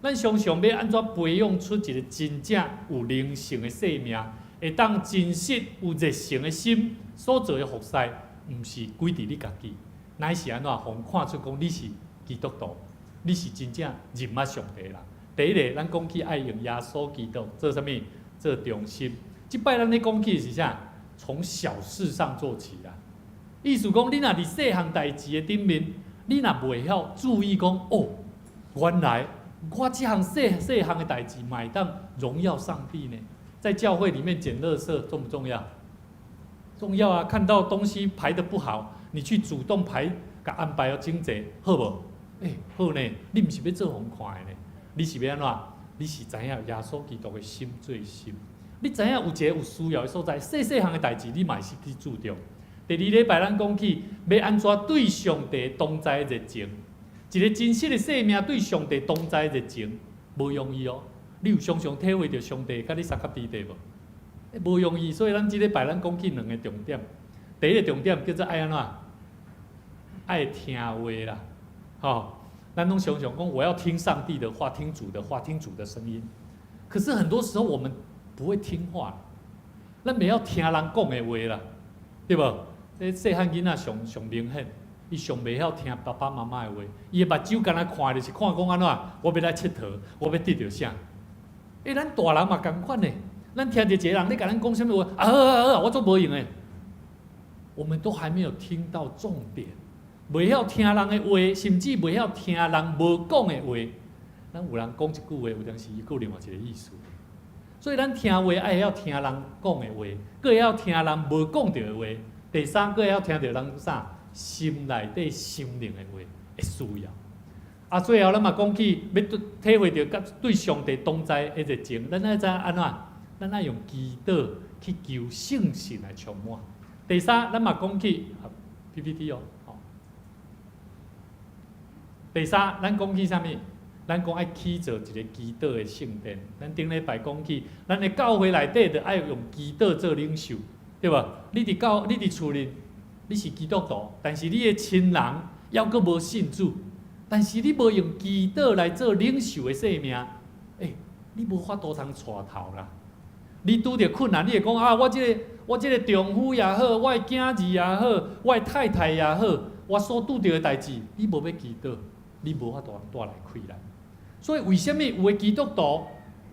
咱常常欲按怎培養出一个真正有靈性的生命，會當真實有熱誠的心所做的服侍，毋是歸佇你家己，乃是按怎，予人看出講你是基督徒，你是真正認捌上帝的人。第一个，咱講起愛用耶穌基督做啥物？做中心。這擺咱咧講起是啥？從小事上做起啦。意思講，你若佇細項代誌的頂面，你若袂曉注意講，哦，原來我這項細細項的代誌，嘛會當榮耀上帝呢。在教會裡面撿垃圾重不重要？重要啊！看到東西排得不好，你去主動排，共安排予整齊，好無？欸，好呢！你毋是欲做予人看的呢？你是欲按怎？你是知影耶穌基督的心最深。你知影有一个有需要的所在，細細項的代誌，你嘛是去注重。第二禮拜咱講起，欲按怎對上帝同在的熱情，一个真實的生命對上帝同在的熱情，無容易哦。你有常常體會著上帝佮你相佮佇咧無？無容易，所以咱這禮拜咱講起兩个重點。第一个重點叫做愛按怎？愛聽話啦，吼。咱攏常常講，我要聽上帝的話，聽主的話，聽主的聲音。可是很多時候我們不會聽話，咱袂曉聽人講的話啦，對無？這細漢囡仔上上明顯，伊上袂曉聽爸爸媽媽的話，伊的目睭干焦看就是看講按怎，我欲來𨑨迌，我欲得著啥？欸，咱大人嘛仝款呢，咱聽著一个人咧共咱講啥物話，啊好啊好啊，我足無閒的。我們都還沒有聽到重點。袂曉聽人的話，甚至袂曉聽人無講的話。咱有人講一句話，有當時伊閣另外一个意思。所以咱聽話愛曉聽人講的話，閣會曉聽人無講著的話。第三，閣會曉聽著人啥心內底心靈的話的需要。啊，最後咱嘛講起欲體會著佮對上帝同在的熱情，咱愛知影按怎？咱愛用祈禱去求聖神來充滿。第三，咱嘛講起 PPT 哦。第三，咱講起啥物？咱講愛起造一個祈禱的聖殿。咱頂禮拜講起，咱的教會內底著愛用祈禱做領袖，對無？你佇厝裡，你是基督徒，但是你的親人猶閣無信主，但是你無用祈禱來做領袖的生命，欸，你無法度通帶頭啦。你拄著困難，你會講啊，我這個丈夫也好，我的囝兒也好，我的太太也好，我所拄著的代誌，你無欲祈禱，你無法度帶來困難。所以為啥物有的基督徒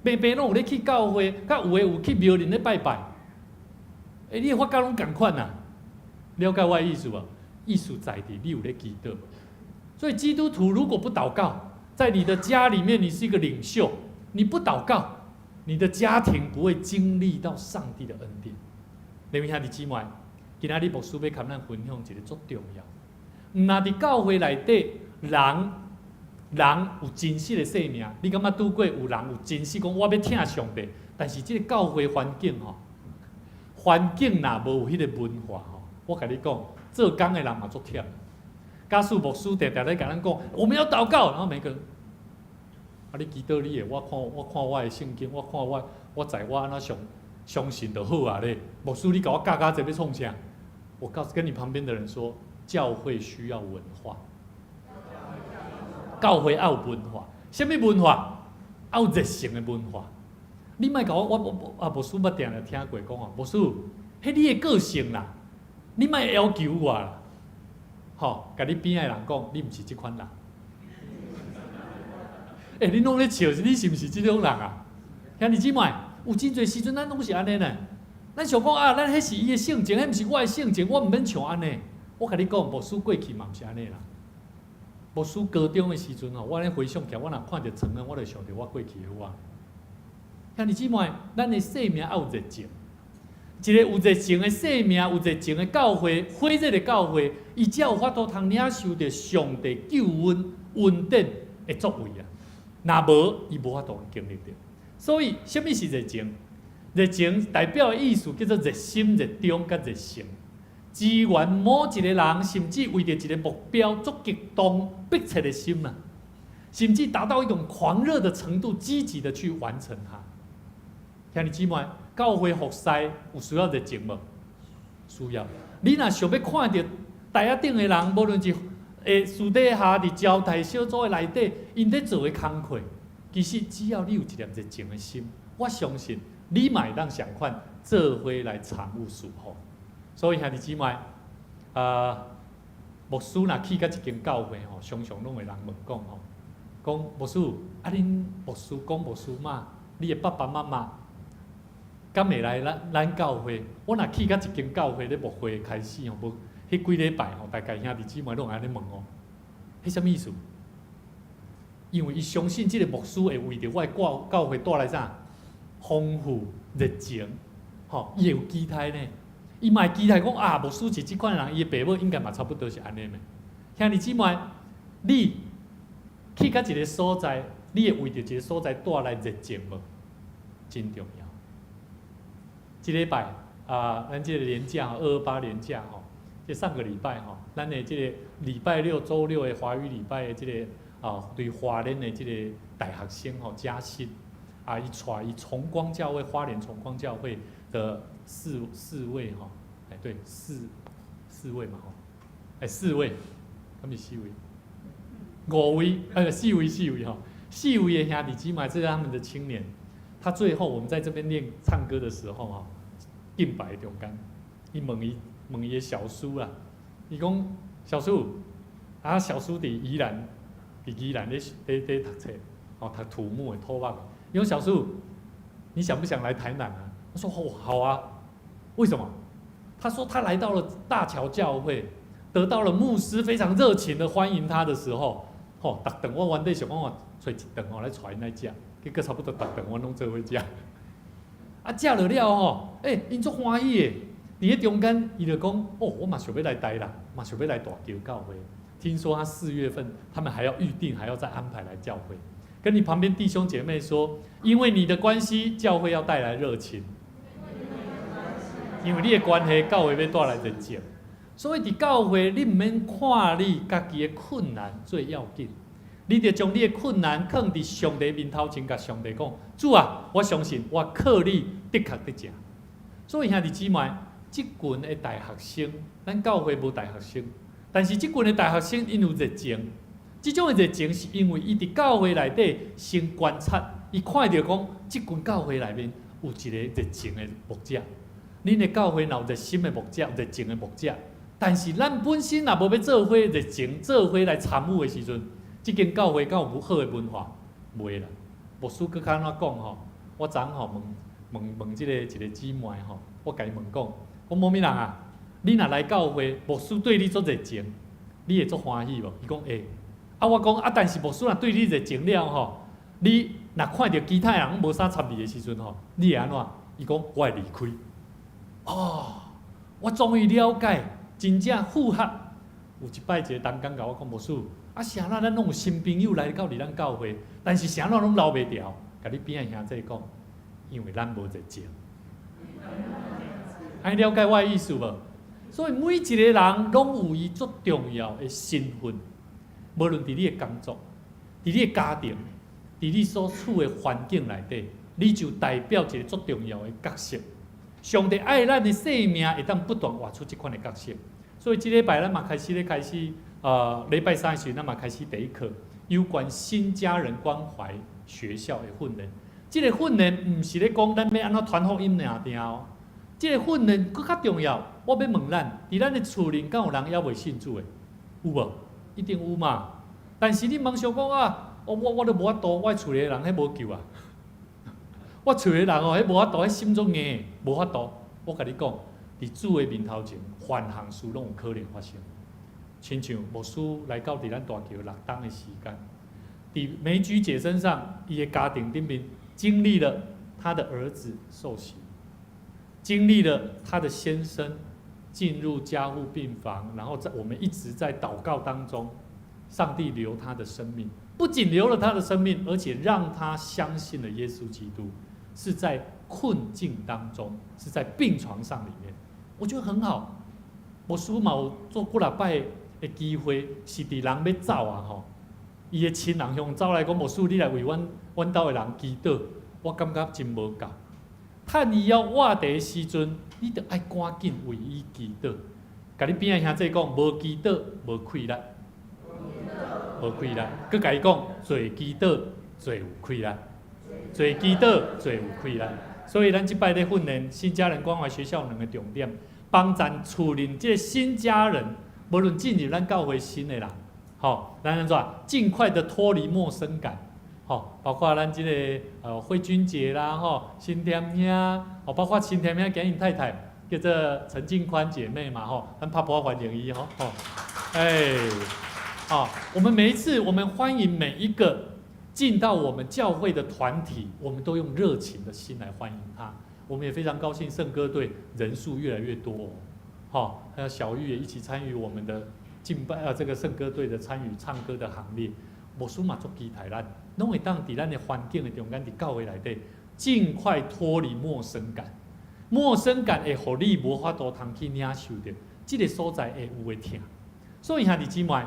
平平攏有咧去教會，佮有的有去廟裡咧拜拜？欸，你會發覺攏仝款啊？了解我的意思無？意思在佇你有咧祈禱。所以基督徒如果不禱告，在你的家裡面，你是一個領袖，你不禱告，你的家庭不會經歷到上帝的恩典。你們兄弟姊妹，今仔日牧師欲共咱分享一个足重要。毋若佇教會內底，人人有真實的生命，你感覺拄過有人有真實講我欲疼上帝，但是這个教會環境吼，環境若無有彼个文化吼，我共你講，做工的人嘛足忝。假使牧師定定咧共咱講，我們要禱告，然後每個人，啊，你祈禱你的，我看我的聖經，我看我我知我按怎相信就好啊咧。牧師你共我教教這欲創啥？我告訴跟你旁邊的人說，教會需要文化，教會愛有文化，啥物文化？愛有熱誠的文化。你莫共我，我我啊，牧師捌定定聽過講哦，牧師，彼你的個性啦，你莫要求我啦，吼，共你邊仔的人講，你毋是這款人。欸，你攏咧笑，你是毋是這種人啊？兄弟姊妹，有真濟時陣咱攏是按呢呢。咱想講啊，咱彼是伊的性情，彼毋是我的性情，我毋免像按呢。我共你講，牧師過去嘛毋是按呢啦。牧師高中的時陣吼，我咧回想起來，我若看著床啊，我就想著我過去的我。兄弟姊妹，咱的生命愛有熱情，一个有熱情的生命，有熱情的教會，火熱的教會，伊才有法度通領受著上帝救恩恩典的作為啊！若無，伊無法度經歷著。所以，啥物是熱情？熱情代表的意思叫做熱心、熱衷佮熱誠。支援某一個人，甚至為著一個目標作激動、迫切的心啊，甚至達到一種狂熱的程度，積極的去完成它。兄弟姊妹，教會服侍有需要熱情無？需要。你若想欲看著台仔頂的人，無論是私底下佇招待小組的內底，𪜶咧做的工課，其實只要你有一粒熱情的心，我相信你嘛會當仝款做伙來參與侍奉。所以兄弟姊妹，啊，牧師若去到一間教會吼，常常攏會人問講吼，講牧師，啊恁牧師講牧師媽，你的爸爸媽媽敢會來咱教會？我若去到一間教會咧牧會開始吼，無彼幾禮拜吼，大概兄弟姊妹攏會按呢問哦，彼啥物意思？因為伊相信這個牧師會為著我的教會帶來啥豐富熱情，吼，伊會有期待呢。伊嘛會期待講啊，牧師是這款人，伊的爸母應該嘛差不多是按呢嘛。兄弟姊妹，你去到一個所在，你會為著一個所在帶來熱情無？真重要。這禮拜啊，咱這個連假228連假吼，這上個禮拜吼，咱的這個禮拜六、週六的華語禮拜的這個啊，對花蓮的這個大學生吼，嘉欣啊，伊帶伊崇光教會花蓮崇光教會的四位吼，哎對，四位嘛吼，哎四位，敢是四位？五位，哎四位四位吼，四位的兄弟姊妹，這是他們的青年。他最後我們在這邊練唱歌的時候吼，敬拜中間，伊問伊問伊的小叔啦，伊講小叔，啊小叔佇宜蘭，佇宜蘭咧讀冊，哦讀土木的土木。伊講小叔，你想不想來台南啊？他說哦好啊，為什麼？他說他來到了大橋教會，得到了牧師非常熱情的歡迎他的時候，吼，逐頓我原底想講我揣一頓吼來帶𪜶來食，結果差不多逐頓阮攏做伙食。啊，食落了吼，欸，𪜶足歡喜的，佇咧中間，伊就講，哦，我嘛想欲來台南，嘛想欲來大橋教會。聽說他4月份，他們還要預定，還要再安排來教會。跟你旁邊弟兄姐妹說，因為你的關係，教會要帶來熱情。因為你的關係，教會欲帶來熱情。所以佇教會，你毋免看你家己的困難最要緊，你著將你的困難囥佇上帝面頭前，共上帝講：主啊，我相信我靠你的確得勝。所以兄弟姊妹，這群的大學生，咱教會無大學生，但是這群的大學生𪜶有熱情。這種的熱情是因為伊佇教會內底先觀察，伊看著講，這群教會內面有一個熱情的牧者。恁的教會若有熱心的牧者，熱情的牧者，但是咱本身若無欲做伙熱情，做伙來參與的時陣，這間教會敢有好的文化？袂啦。牧師閣較按怎講吼？我昨昏吼問問問這個一個姊妹吼，我共伊問講，講某物人啊，你若來教會，牧師對你足熱情，你會足歡喜無？伊講會。啊，我講啊，但是牧師若對你熱情了吼，你若看著其他人無啥插你的時陣吼，你會按怎？伊講我會離開。哦，我終於了解，真正符合。有一擺一個同工共我講，牧師，啊，啥人咱攏有新朋友來到佇咱教會，但是啥人攏留袂牢。共你邊仔兄弟講，因為咱無熱情。按呢了解我的意思無？所以每一个人攏有伊足重要的身份，無論佇你的工作、佇你的家庭、佇你所處的環境內底，你就代表一個足重要的角色。上帝愛咱的生命會當不斷活出這款的角色。所以這禮拜咱嘛開始咧開始，禮拜三的時陣咱嘛開始第一課，有關新家人關懷學校的訓練。這個訓練毋是咧講咱欲按怎傳福音爾爾哦。這個訓練閣較重要，我欲問咱，佇咱的厝裡敢有人猶未信主的？有無？一定有嘛。但是你茫想講啊，我都無法度，我厝裡的人彼無救啊。我厝裡的人哦，彼無法度，彼心足硬，無法度。我共你講，佇主的面頭前，凡項事攏有可能發生。親像牧師來到佇咱大橋6冬的時間，佇梅菊姐身上，伊的家庭頂面經歷了她的兒子受洗，經歷了她的先生進入加護病房，然後在我們一直在禱告當中，上帝留他的生命，不僅留了他的生命，而且讓他相信了耶穌基督，是在困境當中，是在病床上裡面，我覺得很好。牧師嘛有做幾若擺的機會，是佇人欲走啊吼，伊的親人向走來講，牧師你來為阮兜的人祈禱，我感覺真無夠。趁伊猶活佇的時陣，你著愛趕緊為伊祈禱。共你邊仔兄弟講，無祈禱無氣力，無氣力。閣共伊講，做祈禱最有氣力，做祈禱最有氣力。所以咱這擺咧訓練新家人關懷學校兩個重點，幫助厝裡這個新家人，無論進入咱教會新的人，吼，咱按怎盡快的脫離陌生感。吼，包括咱這個慧君姐啦，吼，新添兄，哦，包括新添兄佮𪜶太太叫做陳靜寬姐妹嘛，吼，咱拍噗仔歡迎伊吼，吼，欸，哦，我們每一次我們歡迎每一個進到我們教會的團體，我們都用熱情的心來歡迎他。我們也非常高興，聖歌隊人數越來越多，哦，好，還有小玉也一起參與我們的敬拜啊，這個聖歌隊的參與唱歌的行列。牧師嘛足期待咱，攏會當佇咱的環境的中間，佇教會內底，盡快脫離陌生感。陌生感會予你無法度通去領受著這個所在會有的疼。所以兄弟姊妹，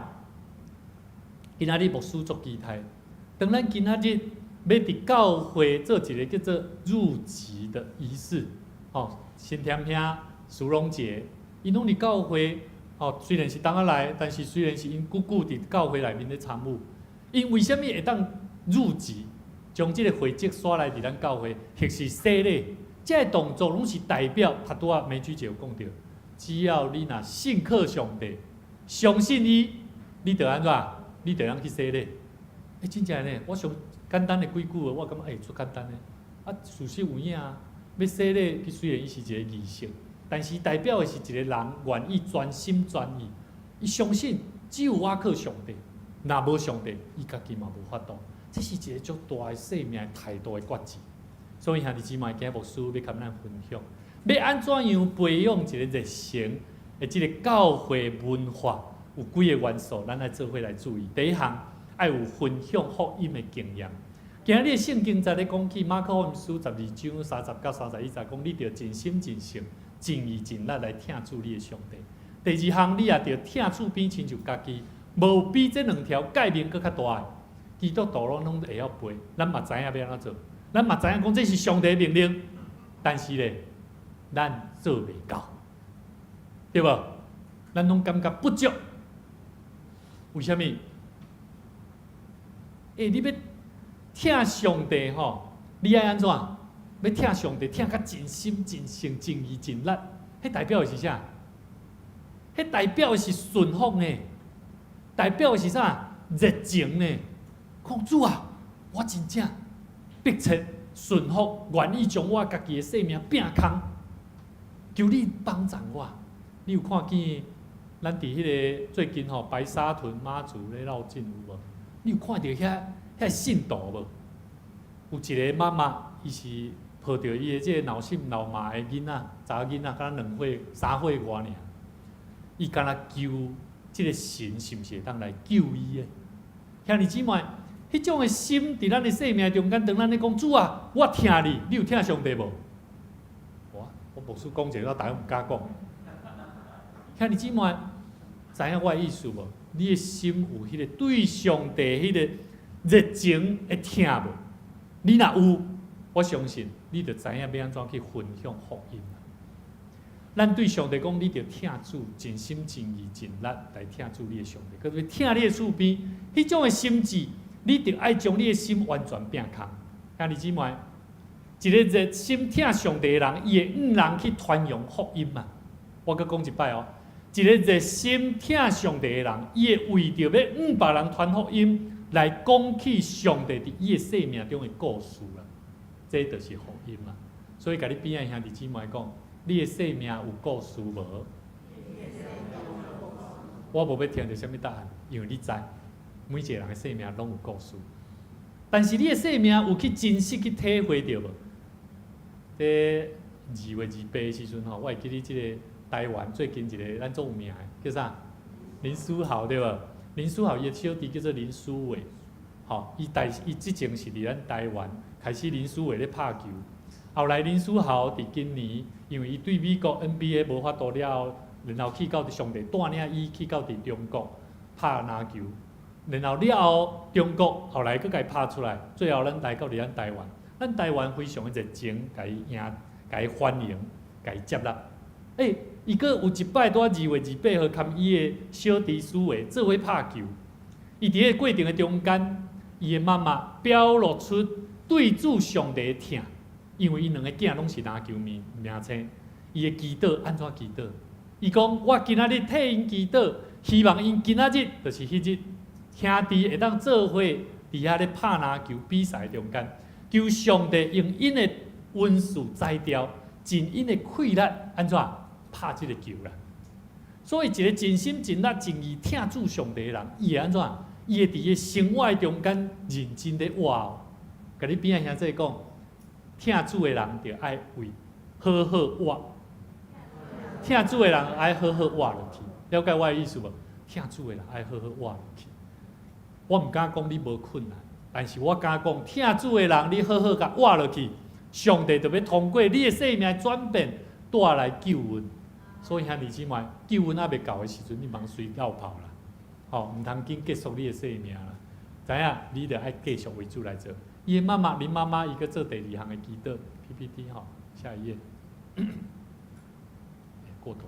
今仔日牧師足期待，當咱今仔日欲佇教會做一個叫做入籍的儀式，哦，新添兄、蘇榮杰，𪜶攏佇教會，哦，雖然是當仔來，但是雖然是𪜶久久佇教會內面咧參與。𪜶為啥物會當入籍，將這個會籍徙來佇咱教會，或是洗禮，這個動作攏是代表，頭拄仔梅菊姐有講著，只要你若信靠上帝，相信伊，你就按怎？你就通去洗禮。欸，真正呢，我上簡單的幾句話，我感覺欸，足簡單的。啊，事實有影啊，欲洗禮，佢雖然伊是一個儀式，但是代表的是一個人願意全心全意，伊相信只有倚靠上帝。若無上帝，伊家己嘛無法度。這是一個足大的生命態度的決志。所以兄弟姊妹，今日牧師欲共咱分享，欲按怎樣培養一個熱誠的這個教會文化，有幾個元素，咱愛做伙來注意。第一項，愛有分享福音的經驗。今日的聖經在咧講起馬可福音書12章30到31節，講你著盡心盡性、盡意盡力來疼主你的上帝。第二項，你也著疼厝邊親像家己。無比這兩條誡命閣較大的，基督徒攏攏會曉背，咱嘛知影欲按怎做，咱嘛知影講這是上帝命令，但是咧，咱做袂到，對無？咱攏感覺不足，為啥物？欸，你欲疼上帝吼，你愛按怎？欲疼上帝，疼甲盡心盡性盡意盡力，彼代表的是啥？彼代表的是順服呢？代表的是啥？熱情呢？講主啊，我真正迫切順服，願意將我家己的性命摒空，求你幫助我。你有看見咱佇彼個最近吼白沙屯媽祖咧繞境有無？你有看著遐信徒無？有一個媽媽，伊是抱著伊的這個腦性腦麻的囡仔，查某囡仔，敢若2歲、3歲外爾，伊敢若求這個神是毋是會當來救伊的？兄弟姊妹，彼種的心佇咱的生命中間，當咱咧講主啊，我疼你，你有疼上帝無？無啊，我牧師講一個，我大家毋敢講。兄弟姊妹，知影我的意思無？你的心有彼個對上帝彼個熱情的疼無？你若有，我相信你就知影欲按怎去分享福音。咱對上帝講，你著疼主，盡心盡意盡力來疼主你的上帝。閣欲疼你的厝邊，彼種的心志，你著愛將你的心完全摒空。兄弟姊妹，一個熱心疼上帝的人，伊會向人去傳揚福音嘛？我閣講一擺哦，一個熱心疼上帝的人，伊會為著欲向別人傳福音，來講起上帝佇伊的生命中的故事啦。這就是福音啊！所以，共你邊仔兄弟姊妹講，你的生命有故事無？我無欲聽著啥物答案，因為你知，每一個人的生命攏有故事。但是你的生命有去真實去體會著無？這2月28的時陣吼，我會記得這个台灣最近一个咱足有名的叫啥？林書豪對無？林書豪伊的小弟叫做林書偉，吼，伊之前是佇咱台灣開始林書偉咧拍球，後來林書豪佇今年，因為伊對美國 NBA 無法度了後，然後去到佇上帝帶領伊去到佇中國拍籃球，然後了後中國後來閣共伊拍出來，最後咱來到佇咱台灣，咱台灣非常的熱情，共伊迎，共伊歡迎，共伊接納。欸，伊閣有一擺拄仔2月28號，含伊的小弟書偉做伙拍球，伊佇彼个過程的中間，伊的媽媽表露出對主上帝的疼，因為𪜶兩个囝攏是籃球明明星，伊的祈禱按怎祈禱？伊講：我今仔日替𪜶祈禱，希望𪜶今仔日就是彼日兄弟會當做伙佇遐咧拍籃球比賽中間，求上帝用𪜶的恩賜才調，盡𪜶的氣力，按怎拍這个球啦？所以一个盡心盡力盡意疼主上帝的人，伊會按怎？伊會佇伊生活中間認真咧活哦。共你邊仔兄弟講，疼主的人著愛為好好活。疼主的人愛好好活落去，了解我的意思無？疼主的人愛好好活落去。我毋敢講你無困難，但是我敢講，疼主的人，你好好共活落去，上帝就欲通過你的生命轉變，帶來救恩。所以兄弟姊妹，救恩猶未到的時陣，你毋通隨落跑啦，吼，毋通緊結束你的生命啦。知影？你著愛繼續為主來做。伊的媽媽，林媽媽，伊閣做第二項的祈禱，PPT 吼，下一頁。過頭。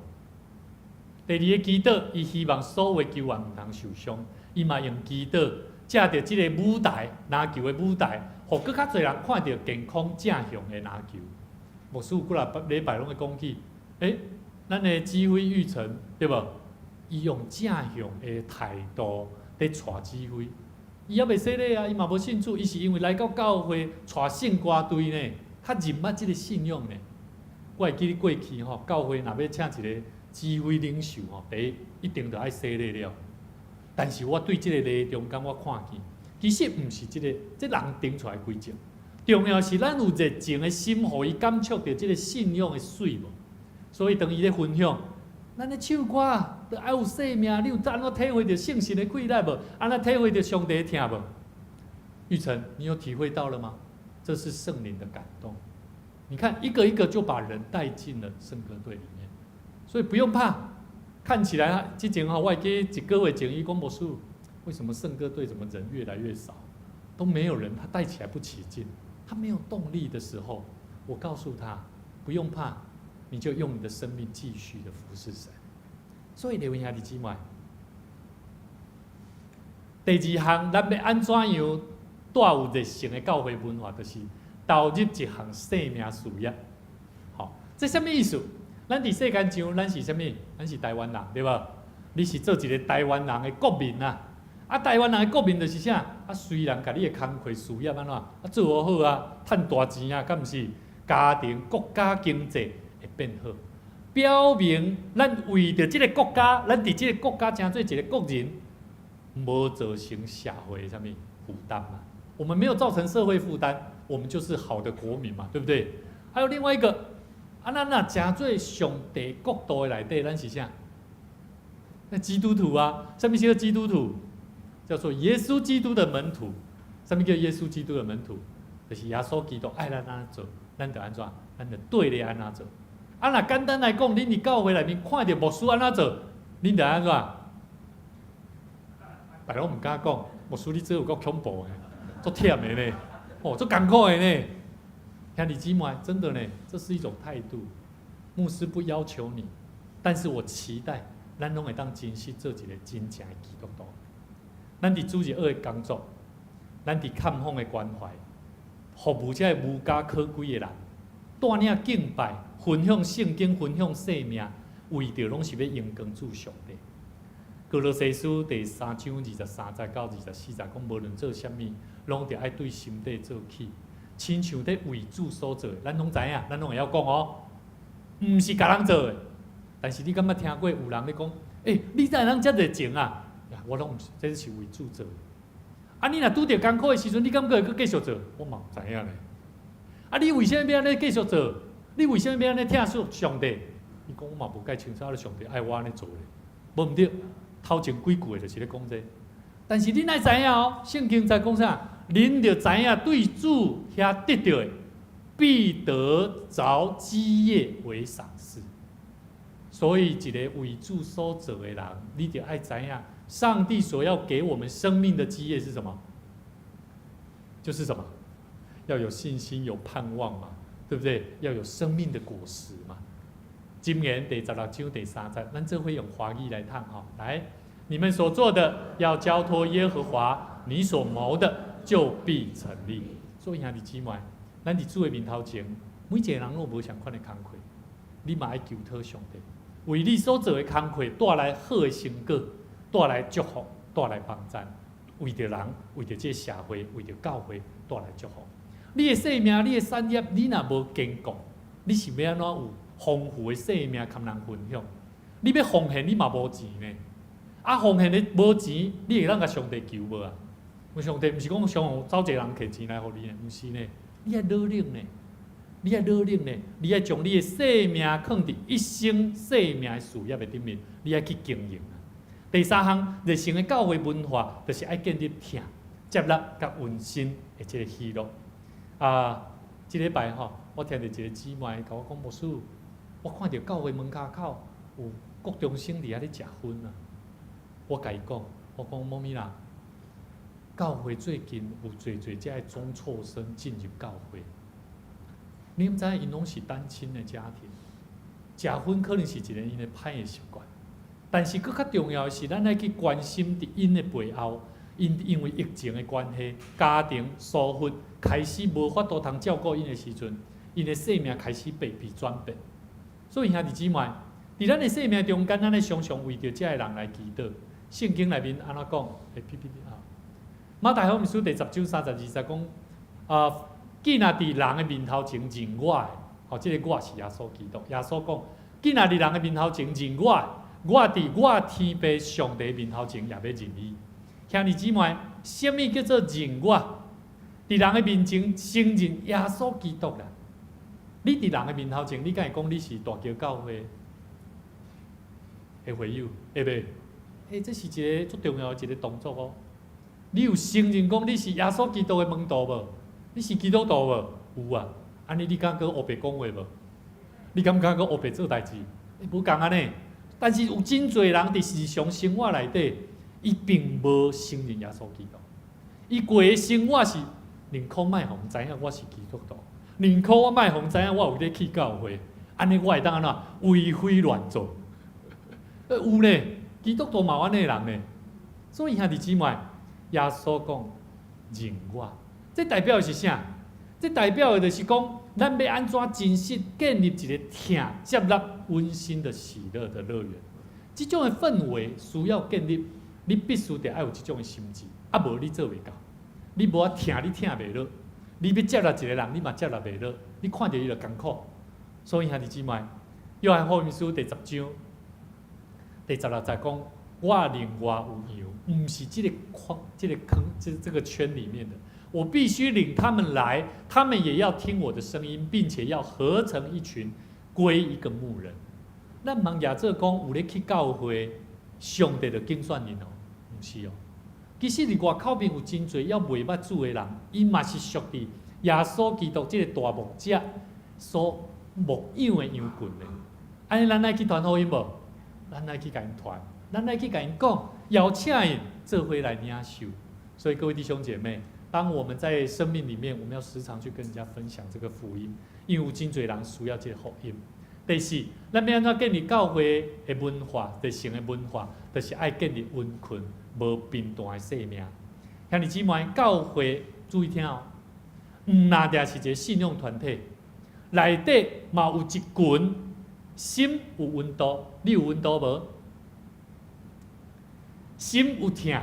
第二个祈禱，伊希望所有球員毋通受傷，伊嘛用祈禱藉著這个舞台，籃球的舞台，予閣較濟人看著健康正向的籃球。牧師有幾若禮拜攏會講起，欸，咱的指揮育成對無？伊用正向的態度佇帶指揮，伊猶未洗禮啊，伊嘛無信主，伊是因為來到教會帶聖歌隊呢，較認捌這个信仰呢。我會記得過去吼，教會若欲請一个指揮領袖吼，第一一定著愛洗禮了。但是我對這个禮中間我看見，其實毋是這个，這人定出來規則，重要是咱有熱情的心，予伊感觸著這个信仰的媠無。所以當伊咧分享，咱咧唱歌，著愛有生命，你有按怎體會著聖神的氣力無？按怎體會著上帝的疼無？玉成，你有體會到了嗎？這是聖靈的感動。你看，一個一個就把人帶進了聖歌隊裡面，所以不用怕。看起來之前吼，我會記一個月前伊講牧師，為什麼聖歌隊怎麼人越來越少，都沒有人，他帶起來不起勁，他沒有動力的時候，我告訴他不用怕，你就用你的生命繼續的服侍神。所以列位兄弟姊妹，第二項，咱欲按怎樣帶有熱誠的教會文化，就是投入一項生命事業。吼，這啥物意思？咱佇世間上，咱是啥物？咱是台灣人，對無？你是做一个台灣人的國民啊！啊，台灣人的國民就是啥？啊，雖然共你的工課事業按怎？啊，做好啊，趁大錢啊，敢毋是？家庭、國家經濟會變好，表明咱為著這个國家，咱佇這个國家成做一个國人，無造成社會的啥物負擔嘛？我們沒有造成社會負擔，我們就是好的國民嘛，對不對？還有另外一個，啊，咱若成做上帝國度的內底，咱是啥？那基督徒啊，啥物叫基督徒？叫做耶穌基督的門徒。啥物叫耶穌基督的門徒？就是耶穌基督愛咱按怎做，咱就按怎，咱就綴咧按怎做。啊，若簡單來講，恁佇教會內面看著牧師按怎做，恁著按怎？大家攏毋敢講，牧師你這有夠恐怖的，足忝的呢，哦，足艱苦的呢。兄弟姊妹，真的呢，這是一種態度。牧師不要求你，但是我期待咱攏會當珍惜做一個真正的基督徒。咱佇主日學的工作，咱佇探訪的關懷，服務這个無家可歸的人，帶領敬拜，分享聖經，分享生命，為著攏是欲榮光主上帝。歌羅西書第三章23節到24節講，無論做啥物，攏著愛對心底做起，親像咧為主所做的。咱攏知影，咱攏會曉講哦，毋是共人做的。但是你敢捌聽過有人咧講？欸，你怎會通遮熱情啊？我攏毋是，這是為主做的。啊，你若拄著艱苦的時陣，你敢閣會閣繼續做？我嘛毋知影咧。啊，你為啥物欲按呢繼續做？你為啥物欲按呢疼惜上帝？伊講我嘛無蓋清楚，啊，上帝愛我按呢做咧，無毋對。頭前幾句的就是咧講這個。但是恁愛知影哦，聖經在講啥？恁著知影對主遐得著的，必得著基業為賞賜。所以，一個為主所做的人，你著愛知影，上帝所要給我們生命的基業是什麼？就是什麼？要有信心，有盼望嘛，對不對？要有生命的果實嘛。箴言第十六章第三節，咱這回用華語來讀吼。來，你們所做的要交託耶和華，你所謀的就必成立。所以兄弟姊妹，咱佇主的面頭前，每一個人攏無相仝的工課，你嘛愛求討上帝，為你所做的工課帶來好的成果，帶來祝福，帶來幫贊，為著人，為著這個社會，為著教會帶來祝福。你的生命，你的產業，你若無堅固，你是欲按怎有豐富的生命共人分享？你欲奉獻，你嘛無錢呢？啊，奉獻的無錢，你會當共上帝求無啊？上帝毋是講上走一個人提錢來予你呢？毋是呢，你愛努力呢，你愛努力呢，你愛將你的生命囥佇一生生命的事業的頂面，你愛去經營啊。第三項，熱誠的教會文化，就是愛建立疼、接納佮溫馨的這個喜樂。啊，這禮拜吼，我聽著一個姊妹共我講，牧師，我看著教會門跤口有國中生佇遐咧食薰啊。我共伊講，我講某咪啦，教會最近有濟濟這个中輟生進入教會。你毋知影𪜶攏是單親的家庭，食薰可能是一個𪜶的歹的習慣，但是閣較重要的是，咱愛去關心佇𪜶的背後，𪜶因為疫情的關係，家庭疏忽，開始無法度通照顧𪜶的時陣，𪜶的生命開始被轉變。所以兄弟姊妹，佇咱的生命中間，咱愛常常為著這个人來祈禱。聖經內面按怎講？欸，P P T 啊，馬太福音書第十章32節講，啊，既若佇人的面頭前認我的，吼，這个我是耶穌基督。耶穌講，既若佇人的面頭前認我的，我佇我天父上帝面頭前也欲認伊。兄弟姊妹，啥物叫做認我？佇人的面前承認耶穌基督啦。你佇人的面頭前，你敢會講你是大橋教會的會友，會袂？欸，這是一個足重要的一個動作哦。你有承認講你是耶穌基督的門徒無？你是基督徒無？有啊。按呢你敢閣烏白講話無？你敢敢閣烏白做代誌？無仝按呢。但是有真濟人佇日常生活內底，伊並無承認耶穌基督。伊過的生活是寧可莫予人知影我是基督徒，寧可我莫予人知影我有咧去教會，按呢我會當按怎為非亂做？有呢，基督徒嘛有按呢的人呢。所以兄弟姊妹，耶穌講認我，這代表的是啥？這代表的就是講，咱欲按怎真實建立一個疼、接納、溫馨的喜樂的樂園。這種的氛圍需要建立，你必須得愛有這種的心志，啊無你做袂到。你無愛疼，你疼袂落；你欲接納一個人，你嘛接納袂落。你看著伊就艱苦。所以兄弟姊妹，約翰福音書第十章第十六節講：我另外有羊，毋是這個框、這個坑、這個圈裡面的。我必須領他們來，他們也要聽我的聲音，並且要合成一群，歸一個牧人。咱毋通也做講有咧去教會，上帝就揀選𪜶哦，毋是哦。其實佇外口面有真濟猶未捌主的人，𪜶嘛是屬佇耶穌基督這個大牧者所牧養的羊群咧。按呢，咱愛去傳福音無？咱愛去共𪜶傳，咱愛去共𪜶講，邀請𪜶做伙來領受。所以各位弟兄姐妹，當我們在生命裡面，我們要時常去跟人家分享這個福音，因為有真濟人需要這個福音。第四，咱欲按怎建立教會的文化，特性的文化，就是愛建立溫馨、無貧惰的生命。兄弟姊妹，教會注意聽哦，毋若定是一個信仰團體，內底嘛有一群心有溫度，你有溫度無？心有疼，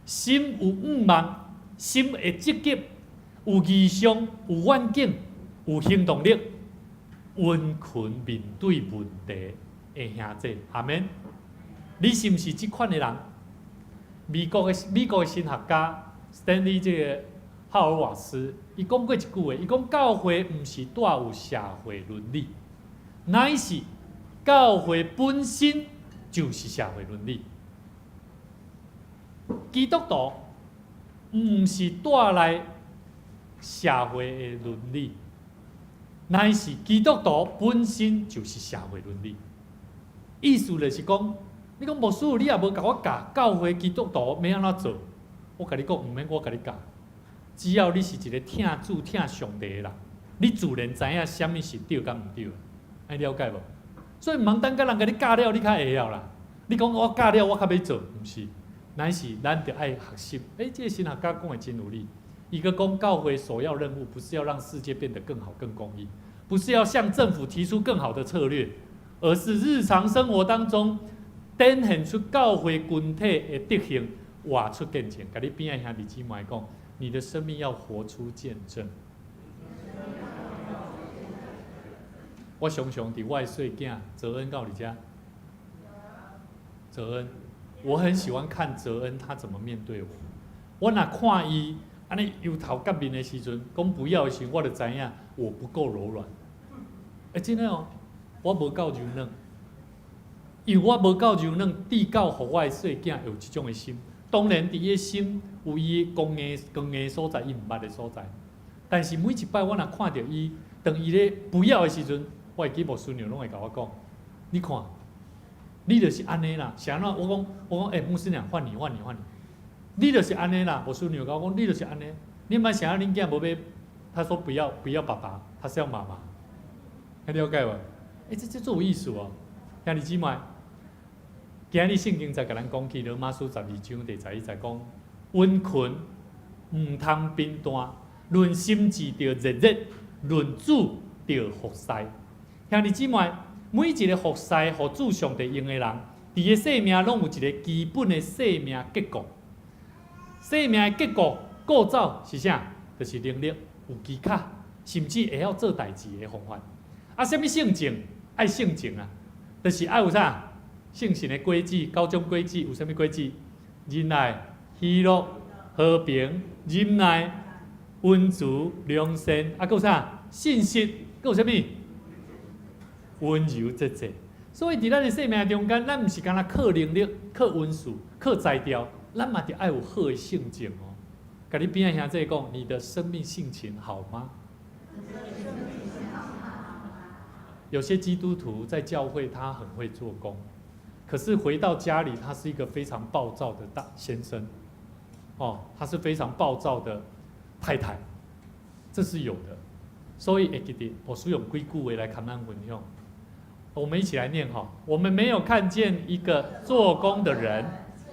心有向望，心會積極，有異象，有遠景，有行動力，溫馨面對問題的兄弟，阿們。你是毋是這款的人？美國的神學家 Stanley 這個哈爾瓦斯，伊講過一句話，伊講教會毋是帶有社會倫理，乃是教會本身就是社會倫理。基督徒毋是帶來社會的倫理，乃是基督徒本身就是社會倫理。意思就是講，你講牧師，你也無共我教教會基督徒欲按怎做？我共你講，毋免我共你教，只要你是一個疼主疼上帝的人，你自然知影啥物是對佮毋對，按呢了解無？所以毋通等甲人共你教了，你較會曉啦。你講我教了，我較欲做，毋是，乃是咱著愛學習。欸，這個神學家講的真有理。伊閣講教會首要任務，不是要讓世界變得更好、更公義，不是要向政府提出更好的策略，而是日常生活當中展現出教會群體的德行，活出見證。共你邊仔兄弟姊妹講，你的生命要活出見證。我常常佇我的細囝澤恩到佇遮，澤恩，我很喜歡看澤恩他怎麼面對我。我若看伊按呢憂頭結面的時陣，講不要的時陣，我就知影我不夠柔軟。欸，真的哦，我無夠柔軟，因為我無夠柔軟，致到予我的細囝有這種的心。當然，佇伊的心有伊剛硬剛硬的所在，伊毋捌的所在。但是每一擺我若看著伊，當伊咧不要的時陣，我會記牧師娘攏會共我講，你看，你就是按呢啦，是按怎？我講，我講，欸，牧師娘換你，換你，換你，你就是按呢啦。牧師娘共我講，你就是按呢。你毋捌想恁囝無欲？他說不要，不要爸爸，他是要媽媽。聽了解無？欸，這足有意思哦。兄弟姊妹，今日聖經在共咱講起羅馬書12章第11節講，溫馨毋通貧惰，論心志著熱熱，論主著服侍。兄弟姊妹，每一個服侍予主上帝用的人，佇个生命攏有一個基本的生命結構。生命的結構構造是啥？就是能力有技巧，甚至會曉做代誌的方法。啊，啥物性情？愛性情啊，就是愛有啥？聖神的果子，九種果子有啥物果子？仁愛、喜樂、和平、忍耐、溫慈、良善，啊，閣有啥？信實，閣有啥物？溫柔節制。所以佇咱的生命中間，咱毋是干焦靠能力、靠恩賜、靠才調，咱嘛著愛有好的性情哦。共你邊仔兄弟講，你的生命性情好嗎？有些基督徒在教會，他很會做工，可是回到家裡，他是一個非常暴躁的大先生，哦，他是非常暴躁的太太，這是有的。所以會記得，我使用幾句話來共咱分享。我們一起來念哈，我們沒有看見一個做工的人，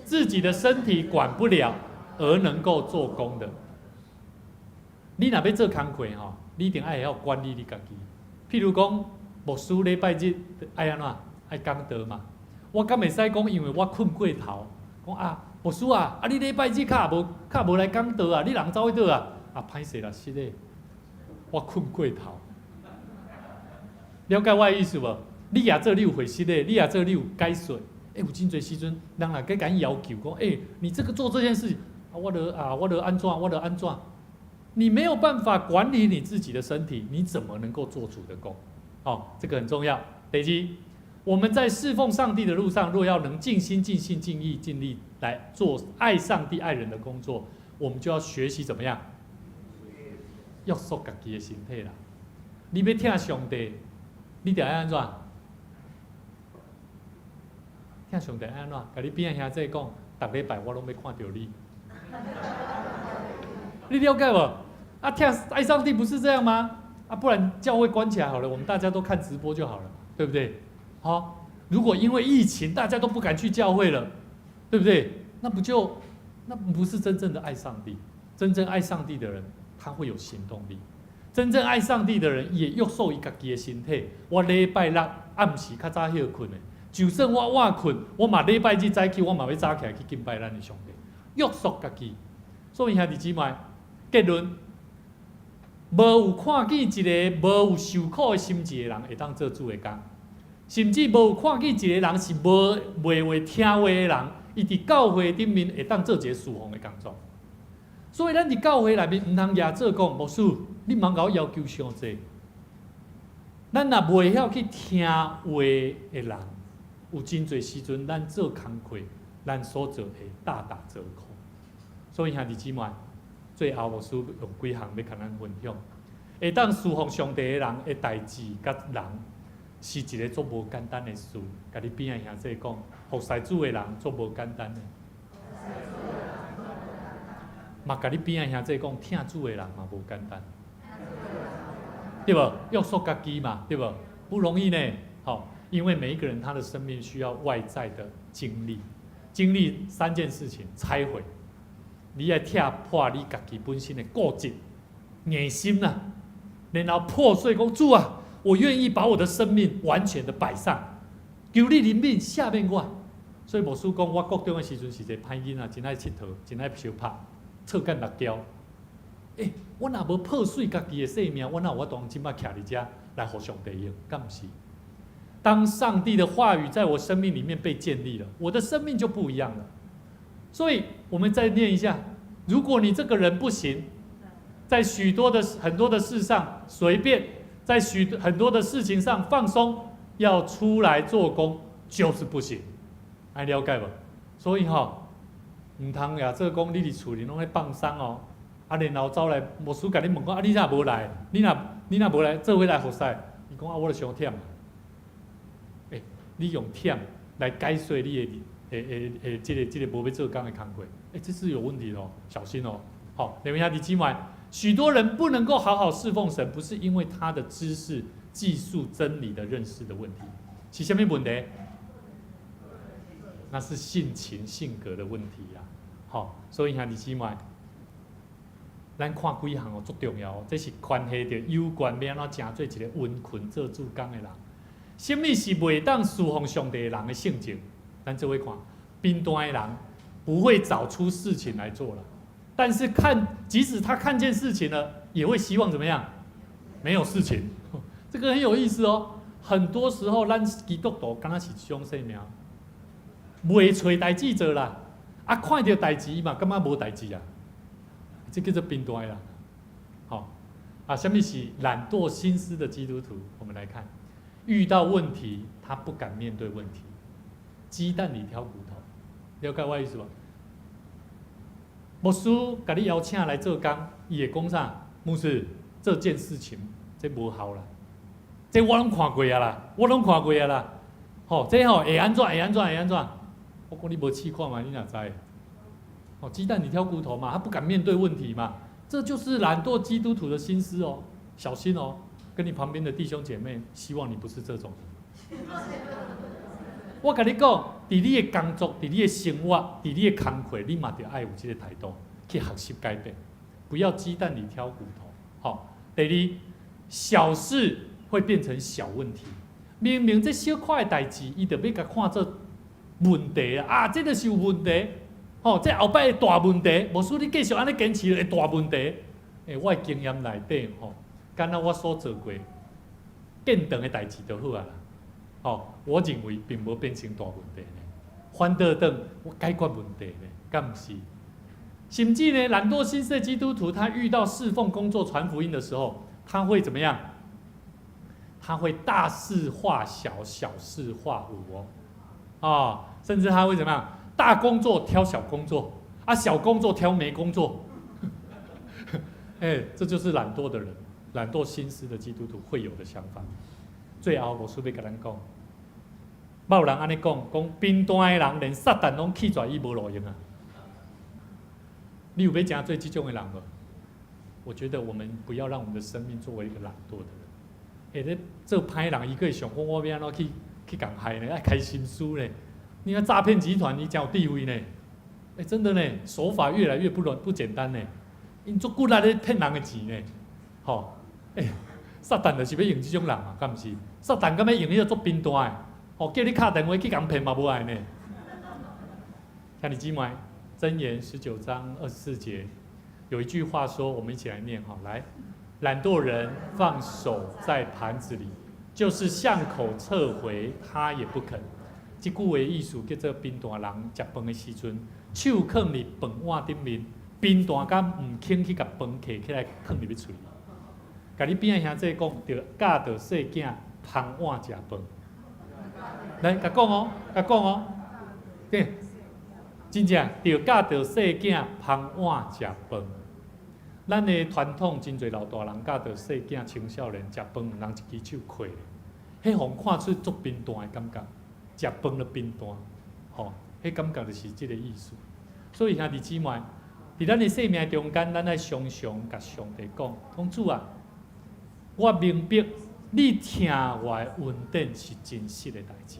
自己的身體管不了，而能夠做工的。你若欲做工課吼，你一定愛會曉管理你家己。譬如講，牧師禮拜日愛按怎？愛講道嘛。我敢會使講，因為我睏過頭，講啊，牧師啊，啊你禮拜日較無較無來講道啊？你人走去佗啊？啊歹勢啦，是的，我睏過頭。了解我的意思無？你也做你有回失的，你也做你有解說。欸，有真濟時陣，人若閣共你要求講，欸，你這個做這件事，啊，我著啊，我著按怎，我著按怎。你沒有辦法管理你自己的身體，你怎麼能夠做主的工？哦，這個很重要。第二，我們在侍奉上帝的路上，若要能盡心、盡性、盡意、盡力來做愛上帝、愛人的工作，我們就要學習怎麼樣？約束家己的身體啦。你欲疼上帝，你著愛按怎？疼上帝愛按怎？共你邊仔兄弟講，逐禮拜我攏欲看著你。你了解無？啊，疼愛上帝不是這樣嗎？啊，不然教會關起來好了，我們大家都看直播就好了，對不對？好，如果因為疫情大家都不敢去教會了，對不對？那不是真正的愛上帝。真正愛上帝的人，他會有行動力。真正愛上帝的人，伊會約束伊家己的身體。我禮拜六暗時較早歇睏的，就算我晚睏，我嘛禮拜日早起，我嘛欲早起來去敬拜咱的上帝。約束家己。所以兄弟姊妹，結論：無有看見一个無有受苦的心志的人會當做主的工，甚至無有看見一个人是無袂會聽話的人，伊佇教會頂面會當做一个侍奉的工作。所以咱佇教會內面毋通舉做講，牧師，你毋通共我要求傷濟。咱若袂曉去聽話的人，有真濟時陣咱做工課，咱所做會大打折扣。所以兄弟姊妹，最後牧師用幾項欲共咱分享，會當侍奉上帝的人的代誌佮人，是一个足無簡單的事。共你邊仔兄弟講，服侍主的人足無簡單的。嘛，共你邊仔兄弟講，疼主的人嘛無簡單，對無？約束家己嘛，對無？不容易呢。好，因為每一個人他的生命需要外在的經歷，經歷三件事情：拆毀，你愛拆破你家己本身的固執、硬心啊，然後破碎，講主啊，我願意把我的生命完全的擺上，求你憐憫赦免我。所以牧師講，我國中的時陣是一个歹囡仔，真愛𨑨迌，真愛相拍。臭干辣椒，欸，我若無破碎家己的生命，我哪有法度這擺徛佇遮來予上帝用？敢毋是？當上帝的話語在我生命裡面被建立了，我的生命就不一樣了。所以，我們再念一下：如果你這個人不行，在許多的很多的事上隨便，在許很多的事情上放鬆，要出來做工就是不行。愛了解無？所以吼，毋通也做講你佇厝裡攏咧放鬆哦，啊，然後走來牧師共你問講啊，你若無來？你若無來做伙來服侍？伊講啊，我著傷忝。欸，你用忝來解釋你的欸欸欸，這個無欲做工的工課，欸，這是有問題的哦，小心哦。好，你們兄弟姊妹，許多人不能夠好好侍奉神，不是因為他的知識、技術、真理的認識的問題，是啥物問題？那是性情、性格的問題啊。好，所以兄弟姊妹，咱看幾項哦，足重要哦，這是關係著有關欲按怎成做一个殷勤做主工的人。啥物是袂當侍奉上帝的人的性情？咱做伙看，貧惰的人不會找出事情來做了，但是看，即使他看見事情了，也會希望怎麼樣？沒有事情，這個很有意思哦。很多時候，咱基督徒敢若是這種生命，袂揣代誌做啦，啊，看著代誌嘛，感覺無代誌啊，這叫做貧惰的人。好，啊，啥物是懶惰心思的基督徒？我們來看，遇到問題他不敢面對問題，雞蛋裡挑骨頭，了解我意思無？牧師共你邀請來做工，伊會講啥？牧師，這件事情這無效啦，這我攏看過啊啦，我攏看過啊啦。吼，這吼會按怎？會按怎？會按怎？我講你無試看覓，你哪知？哦，雞蛋裡挑骨頭嘛，他不敢面對問題嘛，這就是懶惰基督徒的心思哦，小心哦，跟你旁邊的弟兄姐妹，希望你不是這種人。我共你講，佇你的工作，佇你的生活，佇你的工課，你嘛著愛有這个態度去學習改變，不要雞蛋裡挑骨頭。好，第二，小事會變成小問題。明明這小塊的代誌，伊就欲共看做問題啊！啊，這就是有問題。吼，這後擺會大問題。牧師，你繼續按呢堅持，會大問題。欸，我的經驗內底吼，敢若我所做過見長的代誌就好啊啦。吼，我認為並無變成大問題呢。反倒轉我解決問題呢，敢毋是？甚至呢，懶惰心思的基督徒，他遇到侍奉工作傳福音的時候，他會怎麼樣？他會大事化小，小事化無哦。啊，甚至他會怎麼樣？大工作挑小工作，啊，小工作挑沒工作。哎，這就是懶惰的人。懶惰心思的基督徒會有的想法。最後，牧師欲共咱講，捌有人按呢講，講貧惰的人連撒旦攏氣絕伊無路用啊！你有欲成做這種的人無？我覺得我們不要讓我們的生命作為一個懶惰的人。欸，咧做歹人，伊閣會想講我欲按怎去共害呢？愛開心思呢？你看詐騙集團，伊誠有智慧呢。欸，真的呢，手法越來越不簡單呢。𪜶足骨力咧騙人的錢呢，吼！欸，撒旦就是欲用這種人啊，敢毋是？撒旦敢欲用彼個足貧惰的，吼，叫你敲電話去共騙嘛無愛呢。兄弟姊妹，箴言19章24節有一句話說，我們一起來念哈，來，懶惰人放手在盤子裡，就是向口撤回，他也不肯。這句話意思叫做貧惰人食飯的時陣，手囥佇飯碗頂面，貧惰甲毋肯去共飯摕起來囥入去喙。共你邊仔兄弟講，著教導細囝捧碗食飯。來，共講哦，共講哦，對，真正著教導細囝捧碗食飯。咱的傳統真濟老大人教導細囝青少年食飯，毋通一支手揢，彼予看出足貧惰的感覺，食飯就貧惰，吼，彼感覺就是這個意思。所以兄弟姊妹，佇咱的生命中間，咱愛常常共上帝講，講主啊，我明白你疼我的恩典是真實的代誌。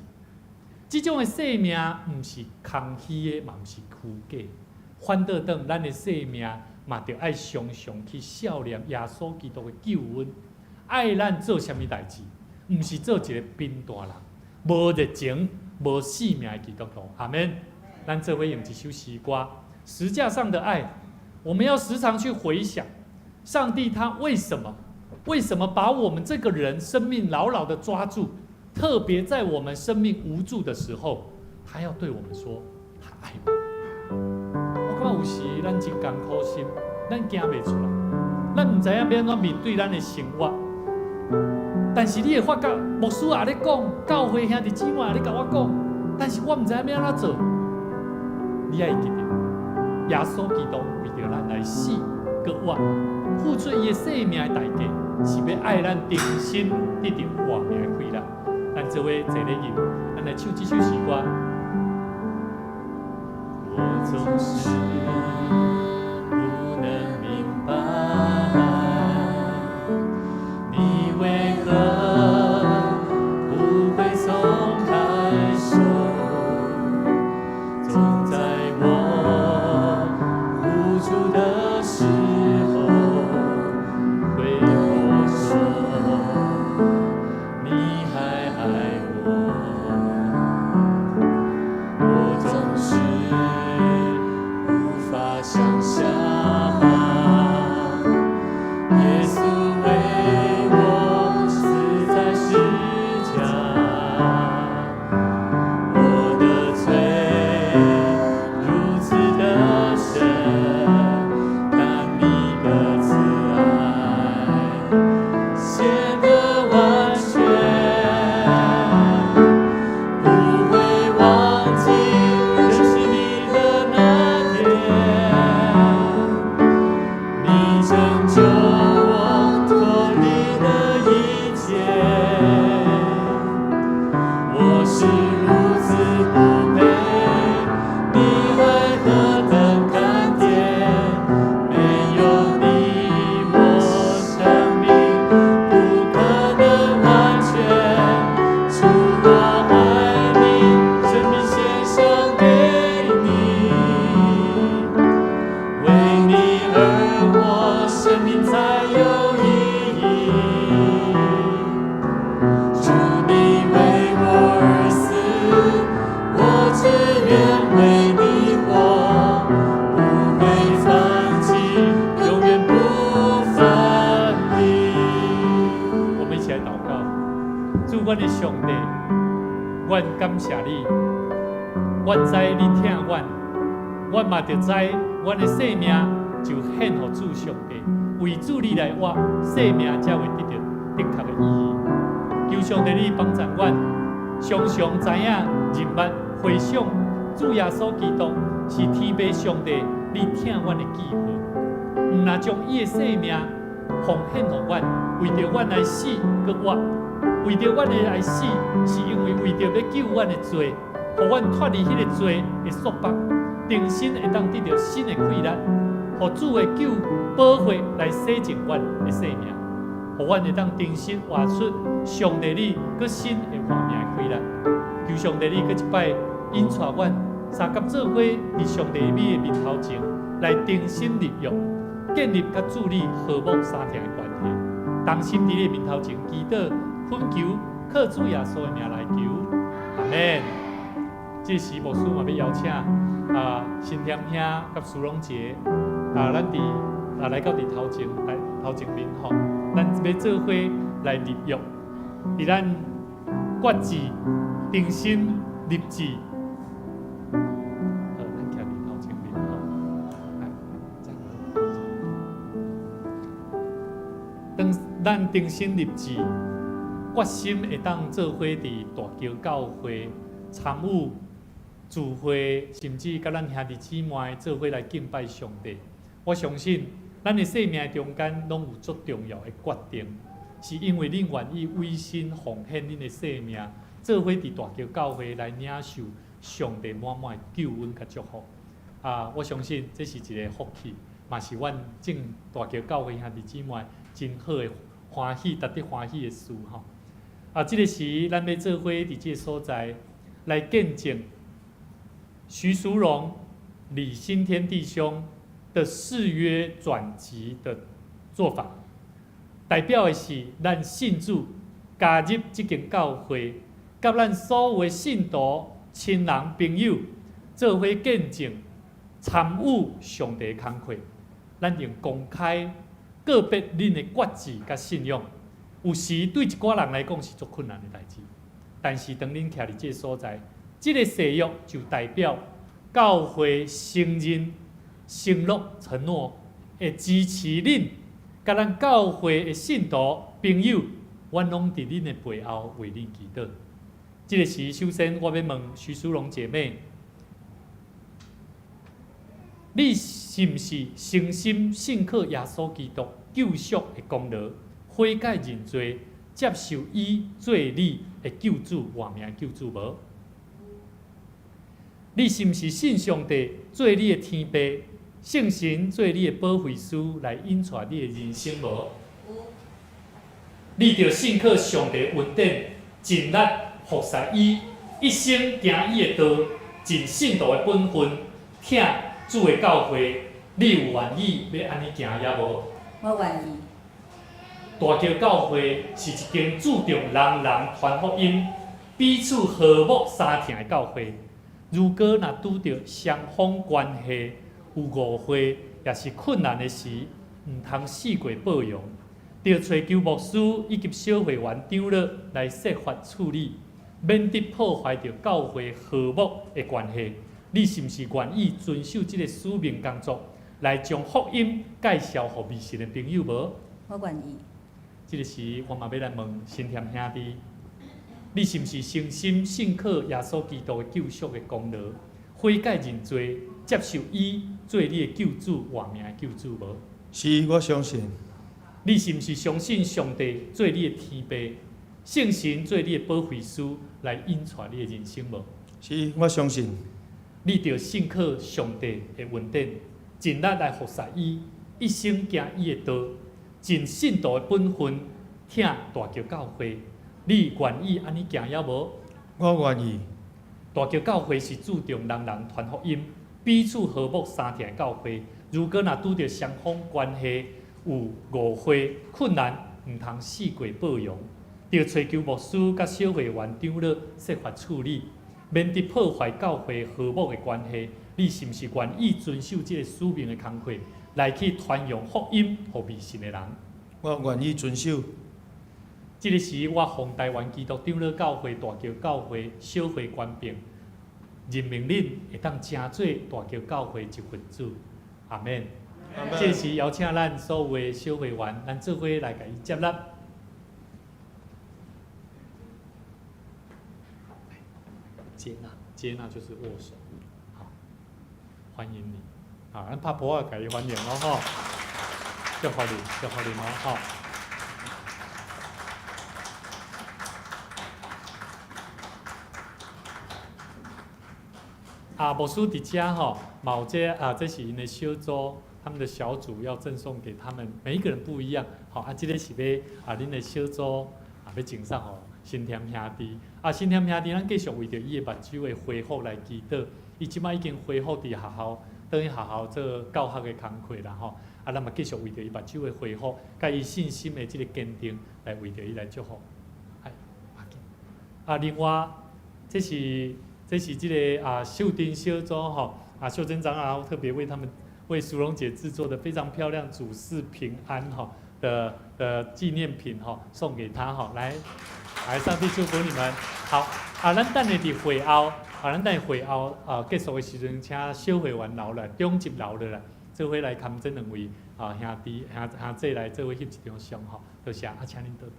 這種的生命毋是空虛的，嘛毋是虛假。反倒轉咱的生命嘛，著愛常常去數念耶穌基督的救恩，愛咱做啥物代誌？毋是做一個貧惰人，無熱情、無生命的基督徒。阿們。咱做伙用一首詩歌，《十架上的愛》，我們要時常去回想，上帝他為什麼把我們這個人生命牢牢的抓住？特別在我們生命無助的時候，他要對我們說，他愛我。我感覺有時咱真艱苦心，咱行袂出來，咱毋知影欲按怎面對咱的生活。但是你會發覺，牧師也咧講，教會兄弟姊妹也咧共我講，但是我毋知影欲按怎做。你愛記得，耶穌基督為著咱來死，閣活，付出伊的生命的代價，是欲愛咱重新得著活命的快樂。咱做伙坐咧入，咱來唱這首詩歌。我總是不能明白，你為何不會鬆開手，總在我無助的時候對我說，你還愛我。我總是無法想象，耶穌為我死在十架，我的罪如此的深，但你的慈愛顯得完全，不會忘記認識你的那天，你拯救我脫離了一切，我是如此不配，你還何等甘甜，沒有你我生命不可能完全，主我愛你，生命獻上給你，為你而活，生命才有意義。主你為我而死，我只願為你活，不會放棄，永遠不分離。我們一起來禱告，主，阮的上帝，阮感謝你，阮知你疼阮，阮嘛著知阮的生命就獻予主上帝，為主你來活，生命才會得著的確的意義。求上帝你幫助阮，常常知影認捌回想主耶穌基督是天父上帝，你疼阮的記號，毋若將伊的生命奉獻予阮，為著阮來死閣活，為著阮的來死，是因為為著欲救阮的罪，予阮脫離彼个罪的束縛，重新會當得著新的氣力，予主的救寶血來洗淨阮的生命，予阮會當重新活出上帝你閣新的活命的氣力。求上帝你閣一擺引帶阮相佮做伙佇上帝美的面頭前來重新立約，建立佮主你和睦相疼的關係。同心佇你的面頭前祈禱、懇求，靠主耶穌的名來求，阿們。這時牧師嘛欲邀請啊新添兄佮蘇榮杰啊，咱佇啊來到佇頭前來頭前面吼，咱欲做伙來立約，佇咱決志、重新立志。好，咱徛佇頭前面吼，來，這樣。當咱重新立志，決心會當做伙佇大橋教會參與聚會，甚至佮咱兄弟姊妹做伙來敬拜上帝。我相信，咱的生命中間攏有足重要的決定，是因為恁願意委身奉獻恁的生命，做伙佇大橋教會來領受上帝滿滿的救恩佮祝福。啊，我相信這是一个福氣，嘛是阮眾大橋教會兄弟姊妹真好的歡喜，值得歡喜的事吼。啊，這个時咱欲做伙佇這个所在來見證徐淑榮、李新天弟兄的誓約轉籍的做法，代表的是咱信主加入這間教會，佮咱所有的信徒、親人、朋友做伙見證參與上帝的工課。咱用公開告別恁的決志佮信仰，有時對一寡人來講是足困難的代誌，但是當恁徛佇這个所在，這个誓約就代表教會承認、承諾、承諾會支持恁，佮咱教會的信徒朋友，阮攏佇恁的背後為恁祈禱。這个時，首先我欲問徐淑榮姐妹，你是毋是誠心信靠耶穌基督救贖的功勞，悔改認罪，接受伊做你的救主、活命救主無？你是毋是信上帝做你的天父，聖神做你的保惠師來引帶你的人生無？有。你著信靠上帝恩典，盡力服侍伊，一生行伊的道，盡信徒的本分，疼主的教會，你有願意欲按呢行也無？我願意。大橋教會是一間注重人人傳福音、彼此和睦相疼的教會。如果若拄著雙方關係有誤會，抑是困難的時，毋通四過包容，著揣求牧師以及小會員長老來設法處理，免得破壞著教會和睦的關係。你是毋是願意遵守這个使命工作，來將福音介紹予未信的朋友無？我願意。這个時，我嘛欲來問新添兄弟，你是毋是誠心信靠耶穌基督的救贖的功勞，悔改認罪，接受伊做你的救主、活命的救主無？是，我相信。你是毋是相信上帝做你的天父，聖神做你的保惠師，來引帶你的人生無？是，我相信。你著信靠上帝的恩典，盡力來服侍伊，一生行伊的道，盡信徒的本分，疼大橋教會。你願意按呢行也無？我願意。大橋教會是注重人人傳福音、彼此和睦相疼的教會。如果若拄著雙方關係有誤會、困難，毋通四過包容，著揣求牧師佮小會員長老設法處理，免得破壞教會和睦的關係。你是毋是願意遵守這个使命的工課，來去傳揚福音予未信的人？我願意遵守。這个時，我奉台灣基督長老教會大橋教會小會權柄，任命恁會當成做大橋教會一份子。阿們。這時邀請咱所有的小會員，咱做伙來共伊接納。接納，接納就是握手。好，歡迎你。好，咱拍噗仔共伊歡迎哦吼。祝福你，祝福你哦，吼。啊，牧师伫遮吼，嘛有这啊，这是𪜶的小组，他们的小组要赠送给他们，每一个人不一样。吼，啊，这个是欲啊，恁的小组啊，欲赠送予新添兄弟。啊，新添兄弟，咱继续为著伊的目睭的恢复来祈祷。伊这摆已经恢复伫学校，转去学校做教学的工课啦吼。啊，咱嘛继续为著伊目睭的恢复，佮伊信心的这个坚定，来为著伊来祝福。哎，啊，另外，这是这个啊秀珍小组吼，啊秀珍长老特别为他们为淑荣姐制作的非常漂亮主赐平安吼的纪念品吼，送给她吼，来，来上帝祝福你們。好，啊，咱等下佇會後，啊，咱等下會後啊結束的時陣，請小會員留來，中級留落來，做伙來共這兩位啊兄弟兄兄姐來做伙翕一張相吼，多謝，啊，請恁倒轉。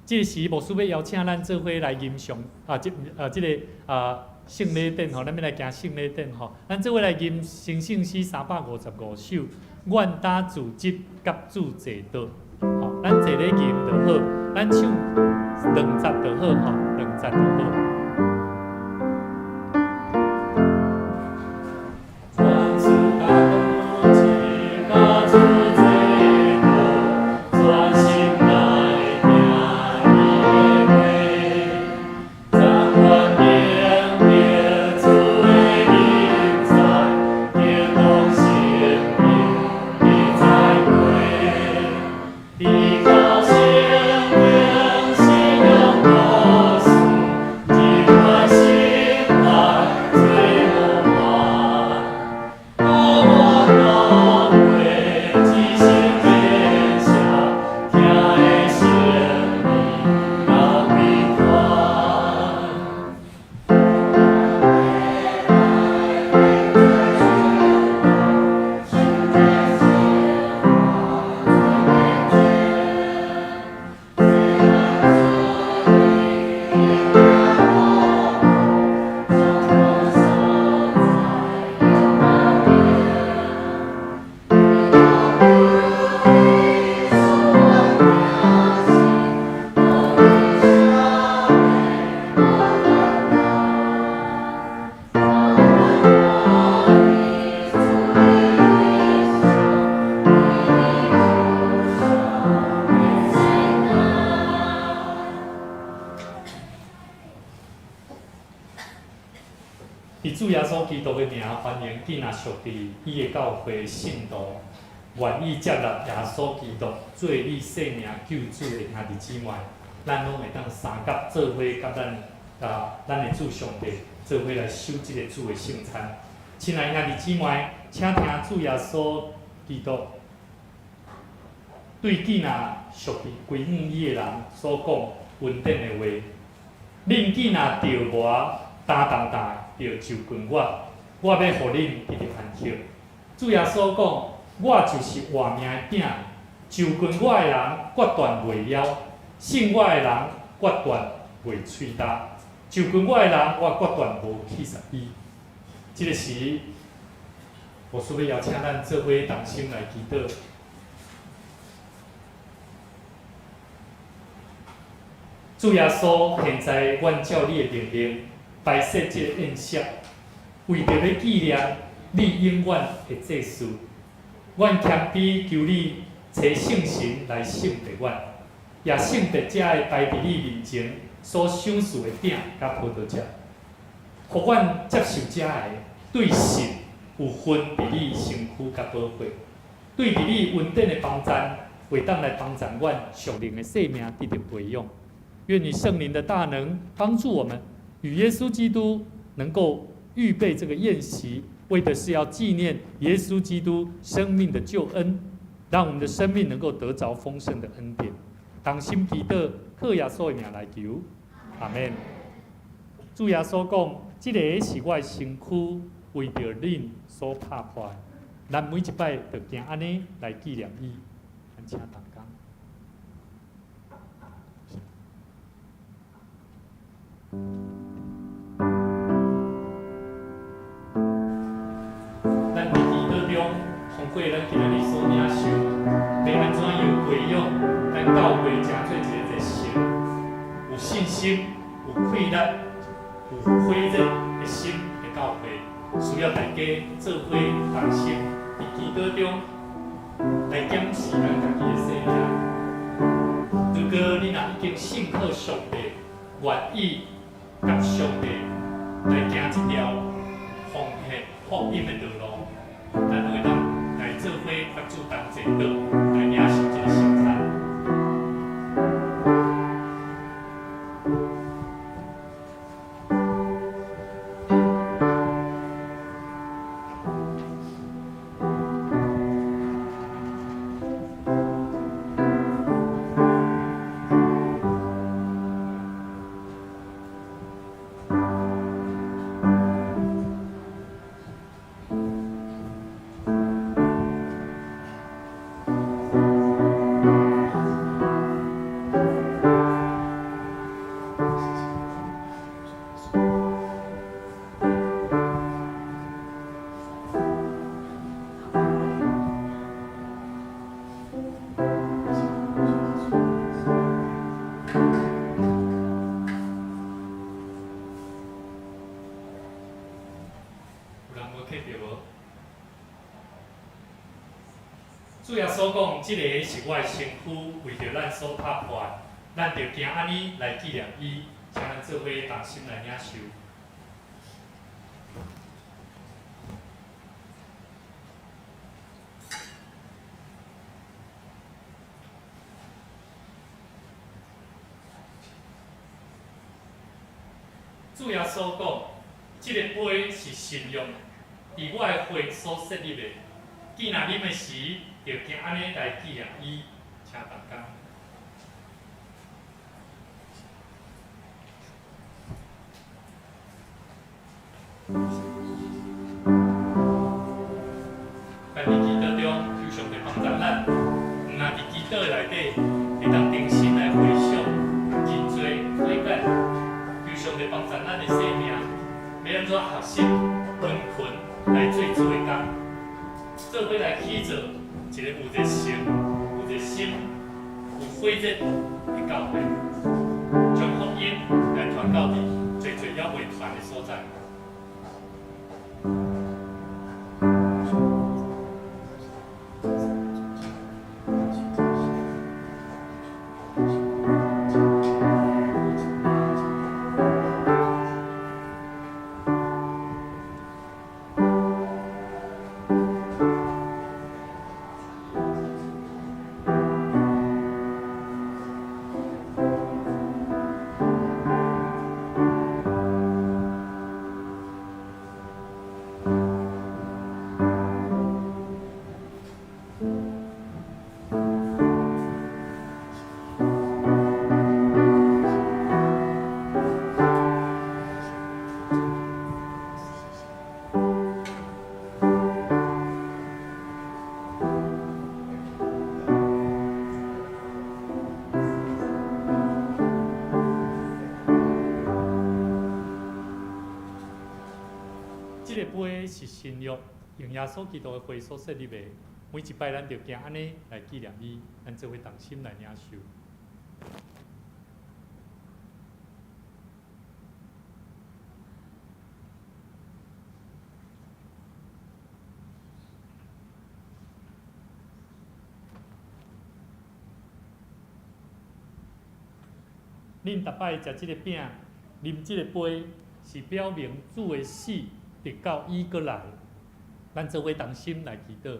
這時牧師欲邀請咱做伙來吟誦啊，這啊這個啊聖禮典吼，咱欲來行聖禮典吼，咱做伙來吟成聖詩355首，願擔自執佮主坐桌，吼，咱坐咧吟就好，咱唱兩節就好吼，兩節就好。伫主耶穌基督的名，歡迎囝若屬佇伊的教會信徒，願意接納耶穌基督做你生命救主的兄弟姊妹，咱攏會當相佮做伙，佮咱啊，咱的主上帝做伙來守這個主的聖餐。親愛兄弟姊妹，請聽主耶穌基督對囝若屬佇歸向伊的人所講恩典的話：恁囝若著無擔重擔著就近我，我欲予恁得著安息。主耶穌講：我就是活命的餅，就近我的人決斷袂枵，信我的人決斷袂喙焦。就近我的人，我決斷無棄絕伊。這個時，牧師欲邀請咱做伙同心來祈禱。主耶穌，現在阮照你的命令擺設這個宴席，為著欲紀念你永遠的祭司。阮謙卑求你差聖神來聖別阮，也聖別這个擺佇你面前所賞賜的餅佮葡萄汁，予阮接受這个對神有份佇你身軀佮寶血，對佇你恩典的幫贊，會當來幫贊阮屬靈的生命得著培養。願你聖靈的大能幫助我們，與耶穌基督能夠預備這個宴席，為的是要紀念耶穌基督生命的救恩，讓我們的生命能夠得著豐盛的恩典。同心祈禱，靠耶穌的名來求，阿們。主耶穌講：這个是我的身軀，為著恁所拍破的。咱每一擺就行按呢來紀念伊。咱請同工。咱佇祈禱中，奉過咱今仔日所領受，欲按怎樣培養咱教會成做一個熱誠、有信心、有氣力、有火熱的心的教會，需要大家做伙同心佇祈禱中來檢視咱家己的生命。如果你若已經信靠上帝，願意佮上帝來行這條奉獻福音的道路，咱會當來做伙佮主同齊禱，來領受這個聖餐。有人無客著無？主耶穌講：這个是我的身軀，為著咱所拍破的，咱著行按呢來紀念伊，請咱做伙同心來領受。主耶穌講：這个杯是新約，佇我的血所設立的。既若啉的時，著行按呢來紀念伊。請同工。咱佇祈禱中，求上帝幫助咱，毋若佇祈禱的內底，會當重新來回想、認罪、悔改，求上帝幫助咱的生命，欲按怎學習殷勤來做主的工，做伙來起造一个有熱誠、有熱心、有火熱的教會，將福音來傳到佇濟濟猶未傳的所在。這个杯是新約，用耶穌基督的血所設立的。每一擺咱著行按呢來紀念伊，咱做伙同心來領受。恁逐擺食這个餅，啉這個杯，是表明主的死，直到伊閣來。咱做伙同心來祈禱，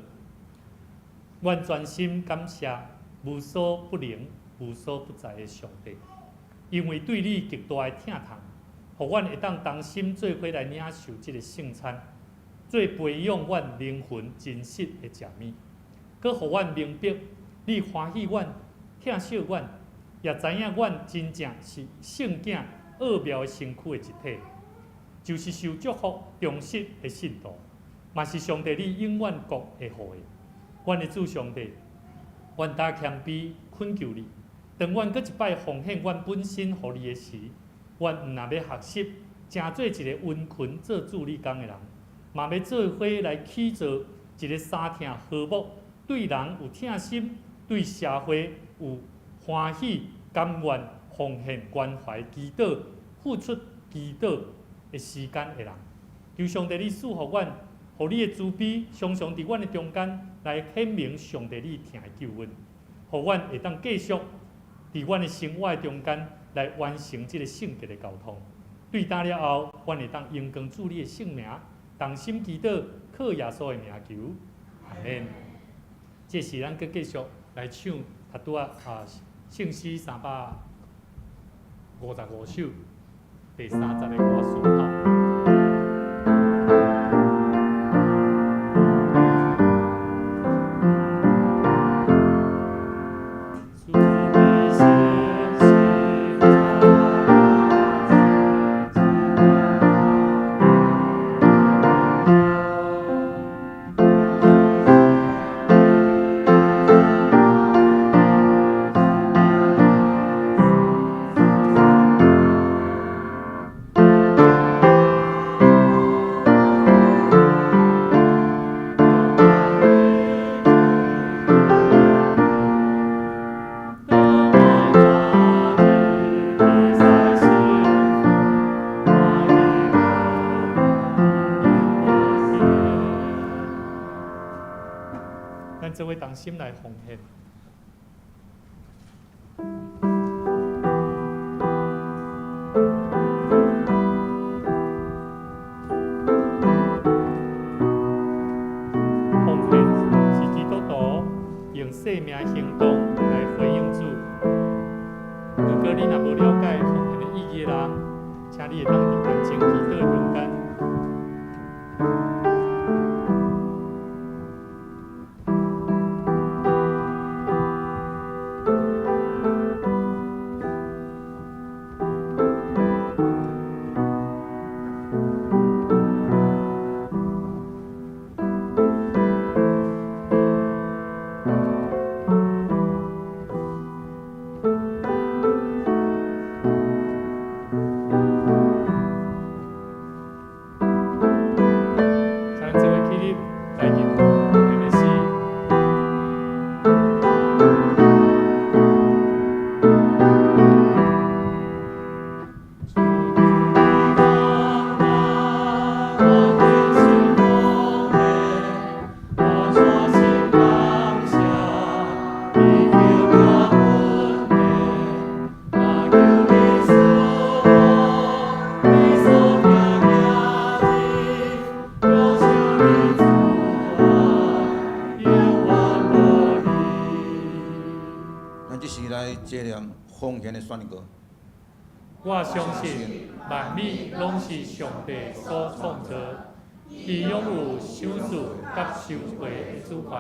阮專心感謝無所不能、無所不在的上帝，因為對你極大的疼痛，予阮會當同心做伙來領受這个聖餐，做培養阮靈魂真實的食物，閣予阮明白你歡喜阮、疼惜阮，也知影阮真正是聖囝奧妙的身軀的一體，就是受祝福、忠實的信徒，嘛是上帝你永遠國的後裔。阮的主上帝，阮焦謙卑懇求你，當阮閣一擺奉獻阮本身予你的時，阮毋若欲學習，成做一个殷勤做主你工的人，嘛欲做伙來起造一个相疼和睦、對人有疼心、對社會有歡喜、甘願奉獻、關懷、祈禱、付出、祈禱的時間的人。求上帝你賜予阮，予你的慈悲常常佇阮的中間來顯明上帝你疼的救恩，予阮會當繼續佇阮的生活的中間來完成這个聖潔的交通。對今了後，阮會當榮光主你的聖名，同心祈禱，靠耶穌的名求，阿們。這時咱閣繼續來唱頭拄仔啊聖詩355首第30個歌詞吼。主的信實咱做伙同心來奉獻。奉獻是基督徒用生命行動來回應主。如果你若無了解奉獻的意義的人，請你會當佇安靜祈禱的中間。請咱做伙起立來吟奉獻的詩。咱這時來這念奉獻的宣告。我相信萬物攏是上帝所創造，伊擁有賞賜佮收回的主權。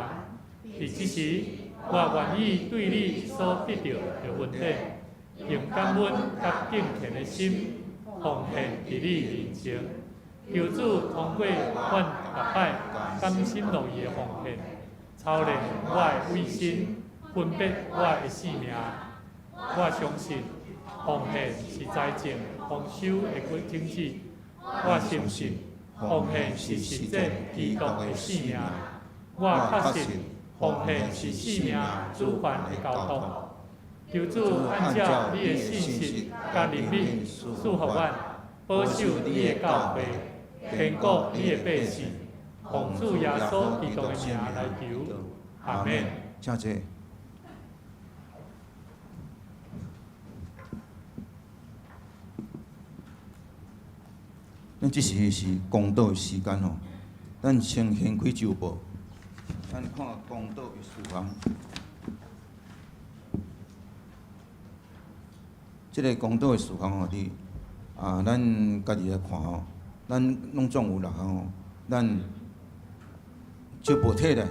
佇這時，我願意對你所得著的恩典，用感恩佮敬虔的心奉獻佇你面前。求主通過阮逐擺甘心樂意的奉獻，操練我的委身，分別我的性命。我相信奉獻是財政豐收的種子。我深信奉獻是實踐基督的性命。我確信奉獻是生命主權的交託。求主按照你的信實佮憐憫賜予阮，保守你的教誨，堅固你的百姓。奉主耶穌基督的名來求，阿們。請坐。咱這時是公道的時間吼，咱先掀開周報，咱看公道的事項。這个公道的事項吼，佇啊，咱家己來看吼，咱攏總有六項吼，咱周報提來，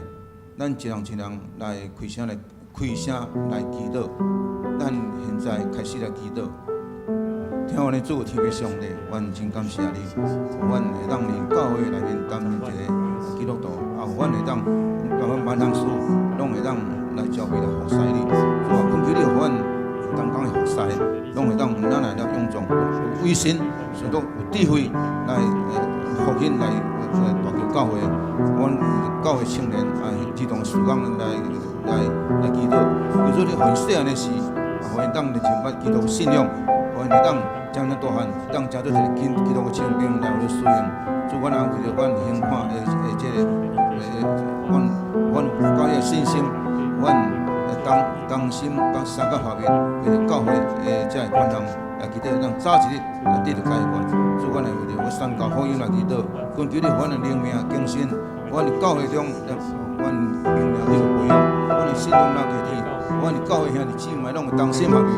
咱一人一人來開聲來開聲來祈禱。咱現在開始來祈禱。聽阮的主，天父上帝，阮真感謝你，阮會當佇教會內面擔任一个基督徒，啊，阮會當共阮萬項事，攏會當來交俾來服侍你。主啊，懇求你，予阮同工的服侍，攏會當咱來了勇壯有威信，想講有智慧來復興來大橋教會。阮阮為教會青年啊，兒童事工來祈禱。求主你予𪜶細漢的時，啊，予𪜶當認識基督信仰，予𪜶會當漸漸大漢，當成做一个基督的親兵來予你使用。主，阮也為著阮興看的這个，阮有教會的信心，阮同心同三甲合一，為著教會的這个款項來祈禱，咱早一日來得著解決。主，阮會為著我宣教福音來祈禱，懇求你予阮的靈命更新，阮佇教會中，阮靈命得著培養，阮的信仰若提升，阮佇教會兄弟姊妹攏會同心合意，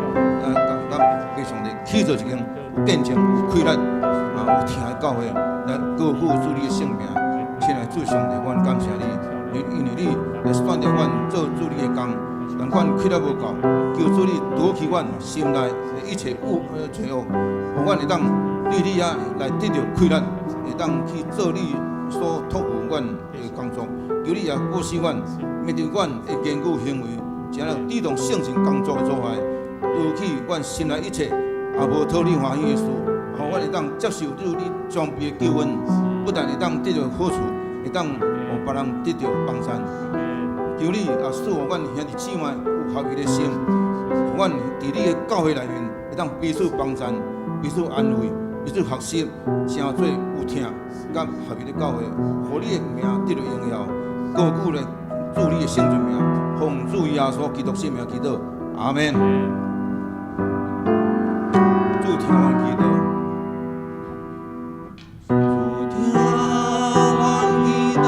啊，佮給上帝起做一間有見證、有氣力、啊有疼的教會，來高舉主你的聖名。親愛的主上帝，阮感謝你，你因為你來選擇阮做主你的工，但阮氣力無夠，求主你除去阮心內的一切惡罪惡，予阮會當對你遐來得著氣力，會當去做你所託付阮的工作。求你也保守阮，面對阮的言語行為，成了主動聖神工作的阻礙，除去阮心內一切也無討你歡喜的事，予阮會當接受主你裝備的救恩，不但會當得著好處，會當予別人得著幫贊。求你也賜予阮兄弟姊妹有合一的心，予阮佇你的教會內面會當彼此幫贊、彼此安慰、彼此學習，成做有疼佮合一的教會，予你的名得著榮耀，高舉咧主你的聖尊名，奉主耶穌基督聖名祈禱，阿門。主聽阮祈禱。主聽阮祈禱，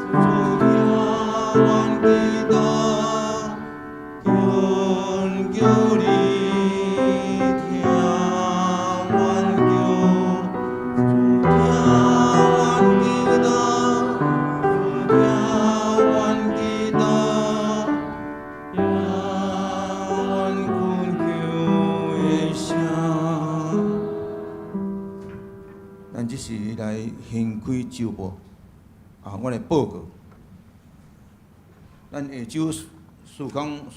主聽阮祈禱，懇求你聽阮求。主聽阮祈禱，主聽阮祈禱，聽阮懇求的聲。咱這時來掀開週報，啊，我來報告。咱下晝事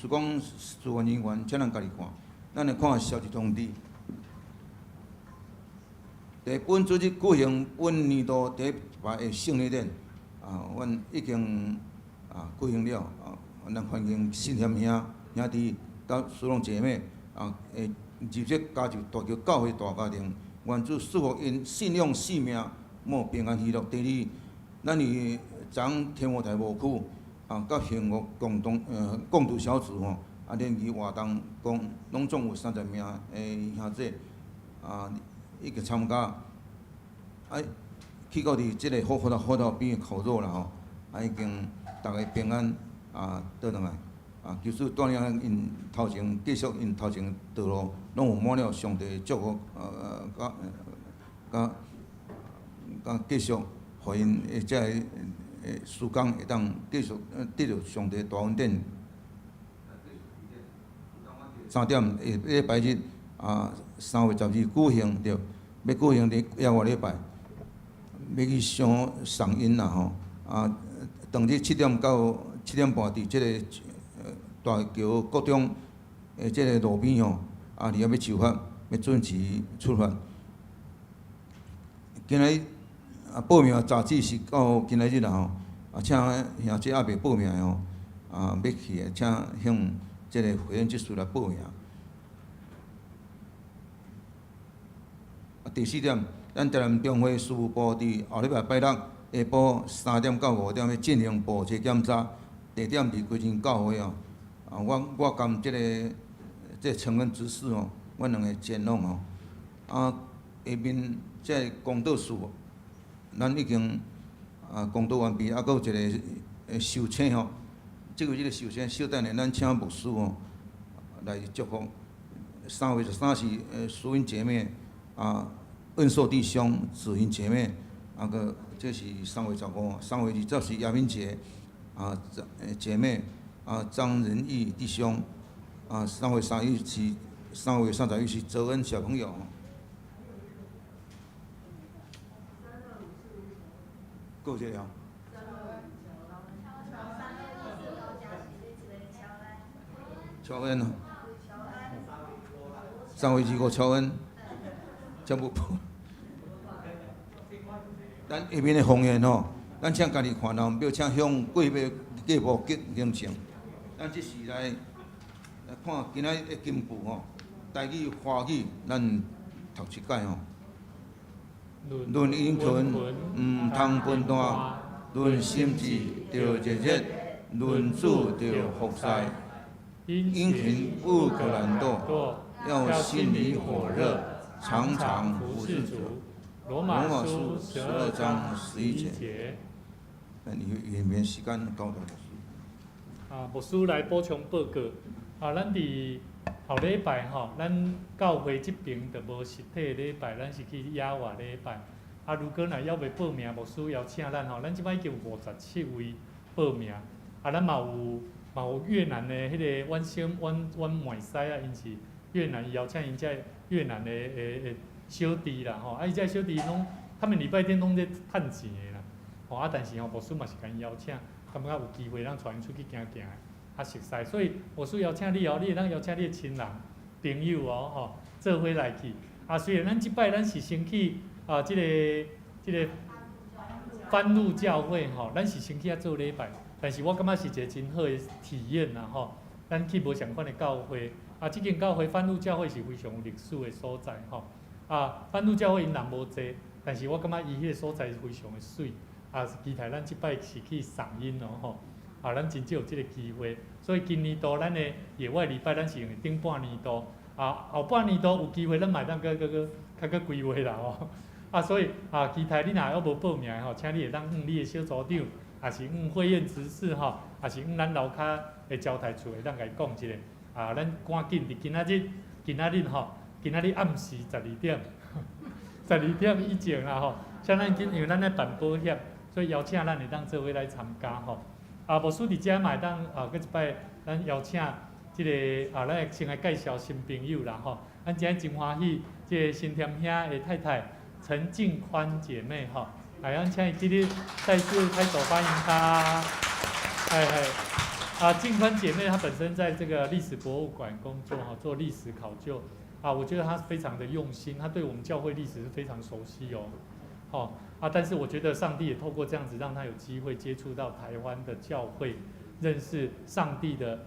工事務人員，請咱家己看。咱來看消息通知。佇本主日舉行本年度第一擺的聖禮典，啊，阮已經啊舉行了，啊，咱歡迎新賢兄兄弟佮蘇龍姐妹啊，會入籍加入大橋教會大家庭。願主賜福𪜶信仰生命，蒙平安喜樂。第二，咱佇昨天母台牧區啊，佮幸福共讀小組吼，啊聯誼活動，共攏總有30名的兄弟啊，已經參加，啊，去到佇這个火頭邊的烤肉啦吼，啊已經逐家平安啊倒轉來，啊，求主帶領𪜶頭前繼續𪜶頭前道路，攏有滿了上帝祝福，佮繼續，予𪜶的這个事工會當繼續得著上帝大恩典。3點下禮拜日啊，3月12舉行著，欲舉行佇下個禮拜，欲去相送𪜶啦吼。啊，當日7點到7點半，佇這个大橋國中的這个路邊吼，啊，佇遐欲出發，欲準時出發。今仔日啊，報名截止是到今仔日啦吼。啊，請兄弟猶未報名的吼，啊，欲去的，請向這个會員執事來報名。啊，第四點，咱台南中會事務部佇後禮拜拜六下晡3點到5點欲進行簿冊檢查，地點佇歸仁教會哦。啊，我佮這個承恩執事吼，阮兩个前往吼。啊，下面這个公道事，咱已經啊公道完畢，啊，閣有一个受請吼。這個受請，小等下，咱請牧師吼來祝福。3月13是淑英姐妹啊，恩壽弟兄、子雲姐妹，啊閣這是3月15，3月20是葉敏杰啊姐妹啊張仁義弟兄啊，3月31是澤恩小朋友。夠這了。喬恩啊，3月25喬恩，才無報。咱下面的方言吼，咱請家己看流表，請向過尾過步急行程。咱這時來來看今仔日的金句吼，台語、華語，咱讀一擺吼。論殷勤，毋通分段；論心志，著熱熱；論主著服侍。殷勤不可懶惰，要心裡火熱，常常服侍主。羅羅馬馬書書十二十二章章十十一節一節。咱下面時間交予牧師。啊，牧師來補充報告。啊，咱佇後禮拜吼，咱教會這爿就無實體禮拜，咱是去野外禮拜。啊，如果若猶未報名，牧師邀請咱吼，咱這擺已經有57位報名。啊，咱嘛有越南的彼个阮小阮妹婿啊，𪜶是越南，伊邀請𪜶這越南的小弟啦吼，啊，伊這小弟攏，他們禮拜天攏咧趁錢的啦，吼啊，但是吼，牧師嘛是共𪜶邀請，感覺有機會通帶𪜶出去行行，較熟似，所以牧師邀請你哦，你會當邀請你的親人、朋友哦，吼，做伙來去。啊，雖然咱這擺咱是先去啊，這個番路教會吼，咱是先去遐做禮拜，但是我感覺是一個真好的體驗啦吼。咱去無仝款的教會，啊，這間教會番路教會是非常有歷史的所在吼。啊，番路教會𪜶人無濟，但是我感覺伊彼個所在是非常的媠。啊，期待咱這擺是去賞𪜶哦吼。啊，咱真少有這個機會，所以今年度咱的野外禮拜，咱是用頂半年度，啊，後半年度有機會，咱嘛會當閣閣閣較閣規劃啦吼。啊，所以啊，期待你若猶無報名的吼，請你會當向你的小組長，抑是向慧燕執事吼，抑是向咱樓跤的招待處會當共伊講一下。啊，咱趕緊佇今仔日，今仔日吼，今仔日暗時十二點，十二點以前啦吼，請咱緊，因為咱愛辦保險，所以邀請咱會當做伙來參加吼。啊，牧師佇遮嘛會當啊，閣一擺咱邀請這个啊，咱會先來介紹新朋友啦吼。咱今日真歡喜，這个新添兄的太太陳靜寬姐妹吼，來，咱請伊起立，再次拍手歡迎她。嘿嘿，啊，靜寬姐妹她本身在這個歷史博物館工作哈，做歷史考究啊，我覺得她非常的用心，她對我們教會歷史是非常熟悉哦。好啊，但是我覺得上帝也透過這樣子，讓她有機會接觸到台灣的教會，認識上帝的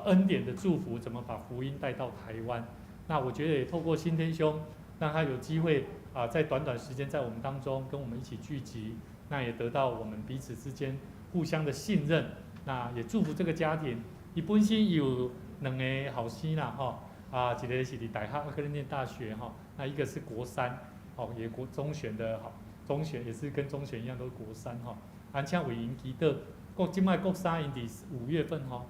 恩典的祝福，怎麼把福音帶到台灣。那我覺得也透過新天兄，讓他有機會啊，在短短時間在我們當中跟我們一起聚集，那也得到我們彼此之間互相的信任。那也祝福這個家庭。伊本身有兩个後生啦，吼啊，一个是佇大學閣咧念大學吼，那一個是國三，哦，也國中選的好，中選也是跟中選一樣都是國三吼。啊，請為𪜶祈禱，國這擺國三𪜶佇5月份吼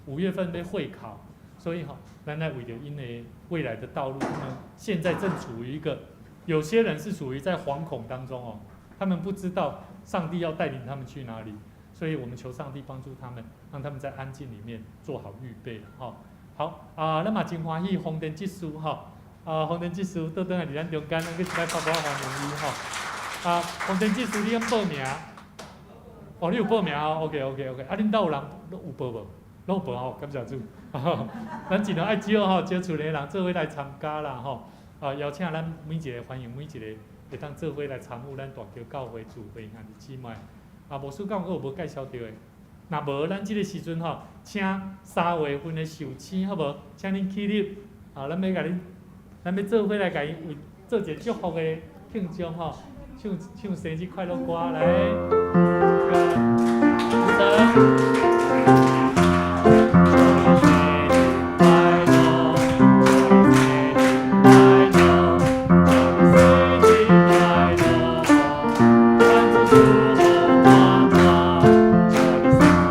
，5月份欲會考，所以吼，咱來為著𪜶的未來的道路，他們現在正處於一個，有些人是屬於在惶恐當中哦，他們不知道上帝要帶領他們去哪裡，所以我們求上帝幫助他們，讓他們在安靜裡面做好預備哈。好啊，咱嘛真歡喜豐田執事吼，啊，豐田執事倒轉來佇咱中間，咱閣一擺拍鼓歡迎伊吼。啊，豐田執事，你敢報名？哦，你有報名哦，OK OK OK。啊，恁兜有人攏有報無？攏有報吼，感謝主。咱盡量愛招吼，招厝內人做伙來參加啦吼。啊，邀請咱每一个，歡迎每一個會當做伙來參與咱大橋教會聚會兄弟姊妹。啊，牧師敢有閣有無介紹著的？若無，咱這个時陣吼，請3月份的壽星好無？請恁起立。啊，咱欲共恁，咱欲做伙來共𪜶為做一个祝福的慶祝吼，唱唱生日快樂歌來。主快樂，快樂，生日快樂，願主祝福滿滿。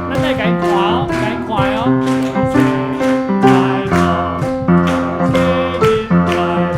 咱來共𪜶看哦，共𪜶看哦。生日快樂，生日快樂，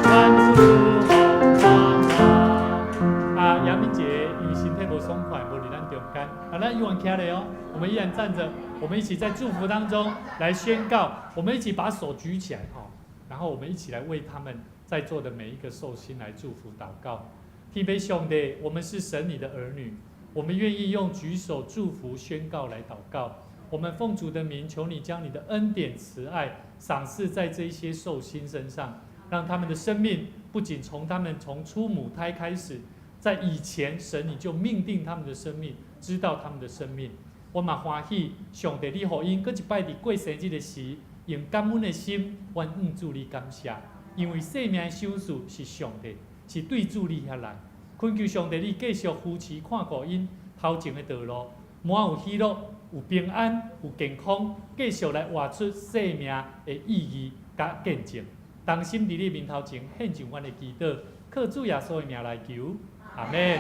願主祝福滿滿。啊，楊明杰因為身體無爽快，無佇咱中間。啊，咱依然徛咧哦，我們依然站着，我們一起在祝福當中來宣告，我們一起把手舉起來哈，然後我們一起來為他們在座的每一個壽星來祝福禱告。天父上帝，我們是神你的兒女，我們願意用舉手祝福宣告來禱告。我們奉主的名，求你將你的恩典慈愛賞賜在這些壽星身上，讓他們的生命不僅從他們從出母胎開始，在以前，神你就命定他們的生命，知道他們的生命。我嘛歡喜，上帝你予𪜶閣一擺佇過生日的時，用感恩的心，阮向主你感謝，因為生命的賞賜是上帝，是對主你遐來。懇求上帝你繼續扶持看顧𪜶頭前的道路，滿有喜樂、有平安、有健康，繼續來活出生命的意義佮見證。同心佇你面頭前獻上阮的祈禱，靠主耶穌的名來求，阿們。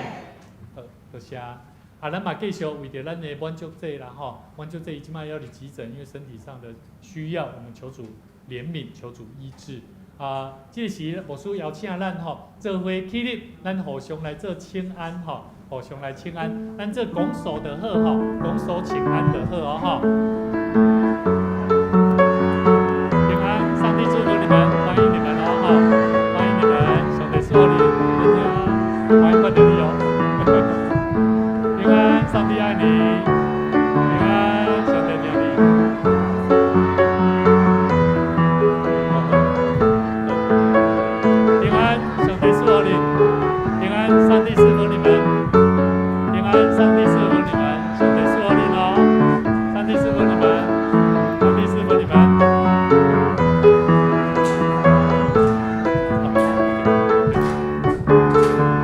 好，多謝。啊，咱嘛繼續為著咱的滿足者啦吼，滿足者伊這擺要佇急診，因為身體上的需要，我們求主憐憫，求主醫治。啊，這時牧師邀請咱吼，做伙起立，咱互相來做請安吼，互相來請安，咱做拱手就好吼，拱手請安就好哦吼。平安，上帝祝福你們，歡迎你們哦吼，歡迎你們，上帝祝福你，歡迎看到你哦。平安，上帝愛你。平安，上帝疼你。平安，上帝祝福你。平安，上帝賜福你們。平安，上帝賜福你們。上帝祝福你哦。上帝賜福你們。上帝賜福你們。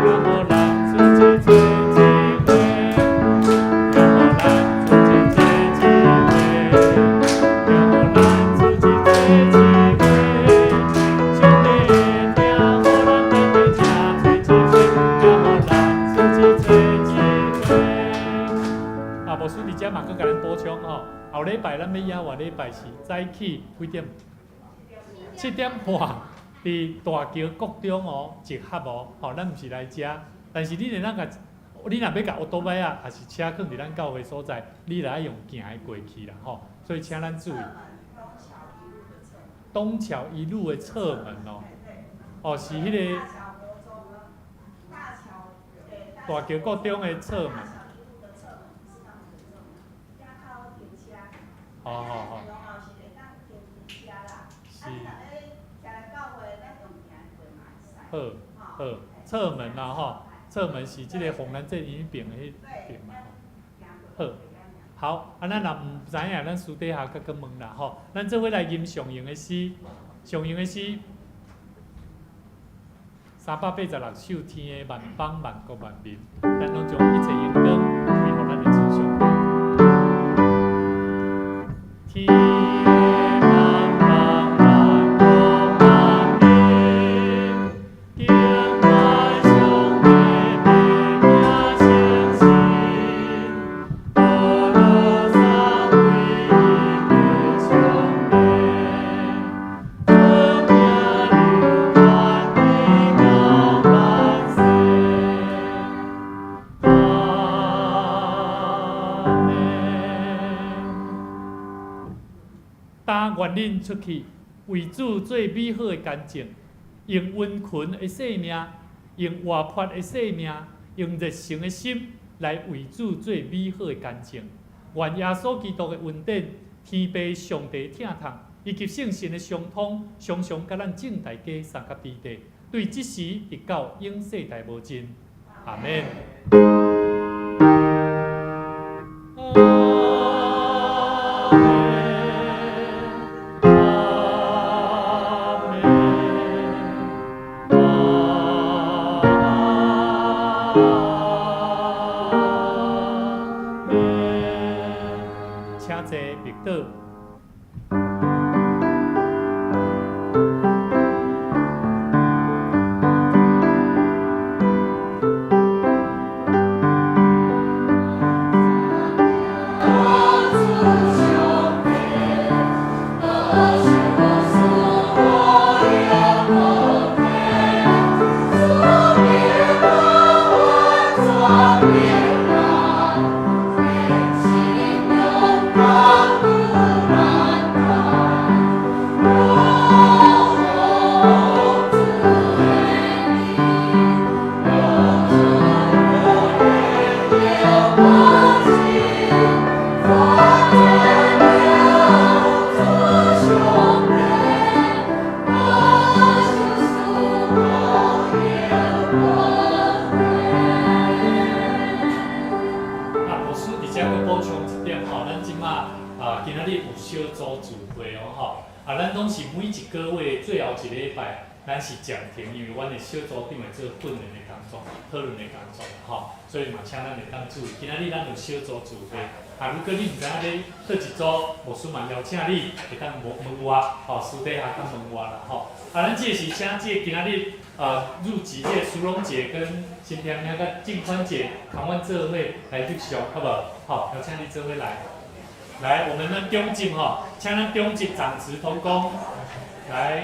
耶和華自己最敬畏，耶和華自己最敬畏，耶和華自己最敬畏。上帝聽，予咱大家最敬畏，耶和華自己最敬畏。啊，牧師佇遮嘛，閣共咱補充吼，後禮拜咱欲猶活禮拜是早起幾點？7點半，佇大橋國中哦集合哦，吼，咱毋是來遮，但是你會當共，你若欲共烏多擺仔，抑是車囥佇咱教會所在，你著愛用行的過去啦吼，所以請咱注意。東橋一路的側門哦，哦是彼個大橋國中的側門。哦哦哦。是。好，好，側門啦吼，側門是這個鳳蘭鎮彼邊的彼邊嘛吼。好，啊，咱若毋知影，咱私底下閣閣問啦吼。咱做伙來吟上榮的詩，上榮的詩，386首，天的萬邦萬國萬民，咱攏將一切榮光歸予咱的主上帝。天的萬邦萬國萬民，敬拜上帝的名聖神，歌頌三位一體上帝，尊名流傳直到萬世。阿們。但願恁出去為主做美好的見證，用殷勤的生命，用活潑的生命，用熱誠的心來為主做美好的見證。願耶穌基督的恩典、天父上帝疼痛，以及聖神的相通，常常佮咱眾大家相佮佇地，對這時直到永世代無盡。阿們。阿們，阿們，阿們。請坐，默禱。我今仔日有小組聚會哦吼。啊，咱攏是每一個月最後一禮拜，咱是暫停，因為阮的小組長會做訓練的工作、討論的工作吼，所以嘛，請咱會當注意。今仔日咱有小組聚會，啊，如果你毋知影欲佗一組，牧師嘛邀請你會當問問我，吼，私底下當問我啦吼。啊，咱這是請這個今仔日入籍這個蘇榮姐跟新添兄佮靜寬姐同阮做伙來翕相，好無？好，邀請你做伙來。來，我們咱中集吼，請咱中集長執同工來。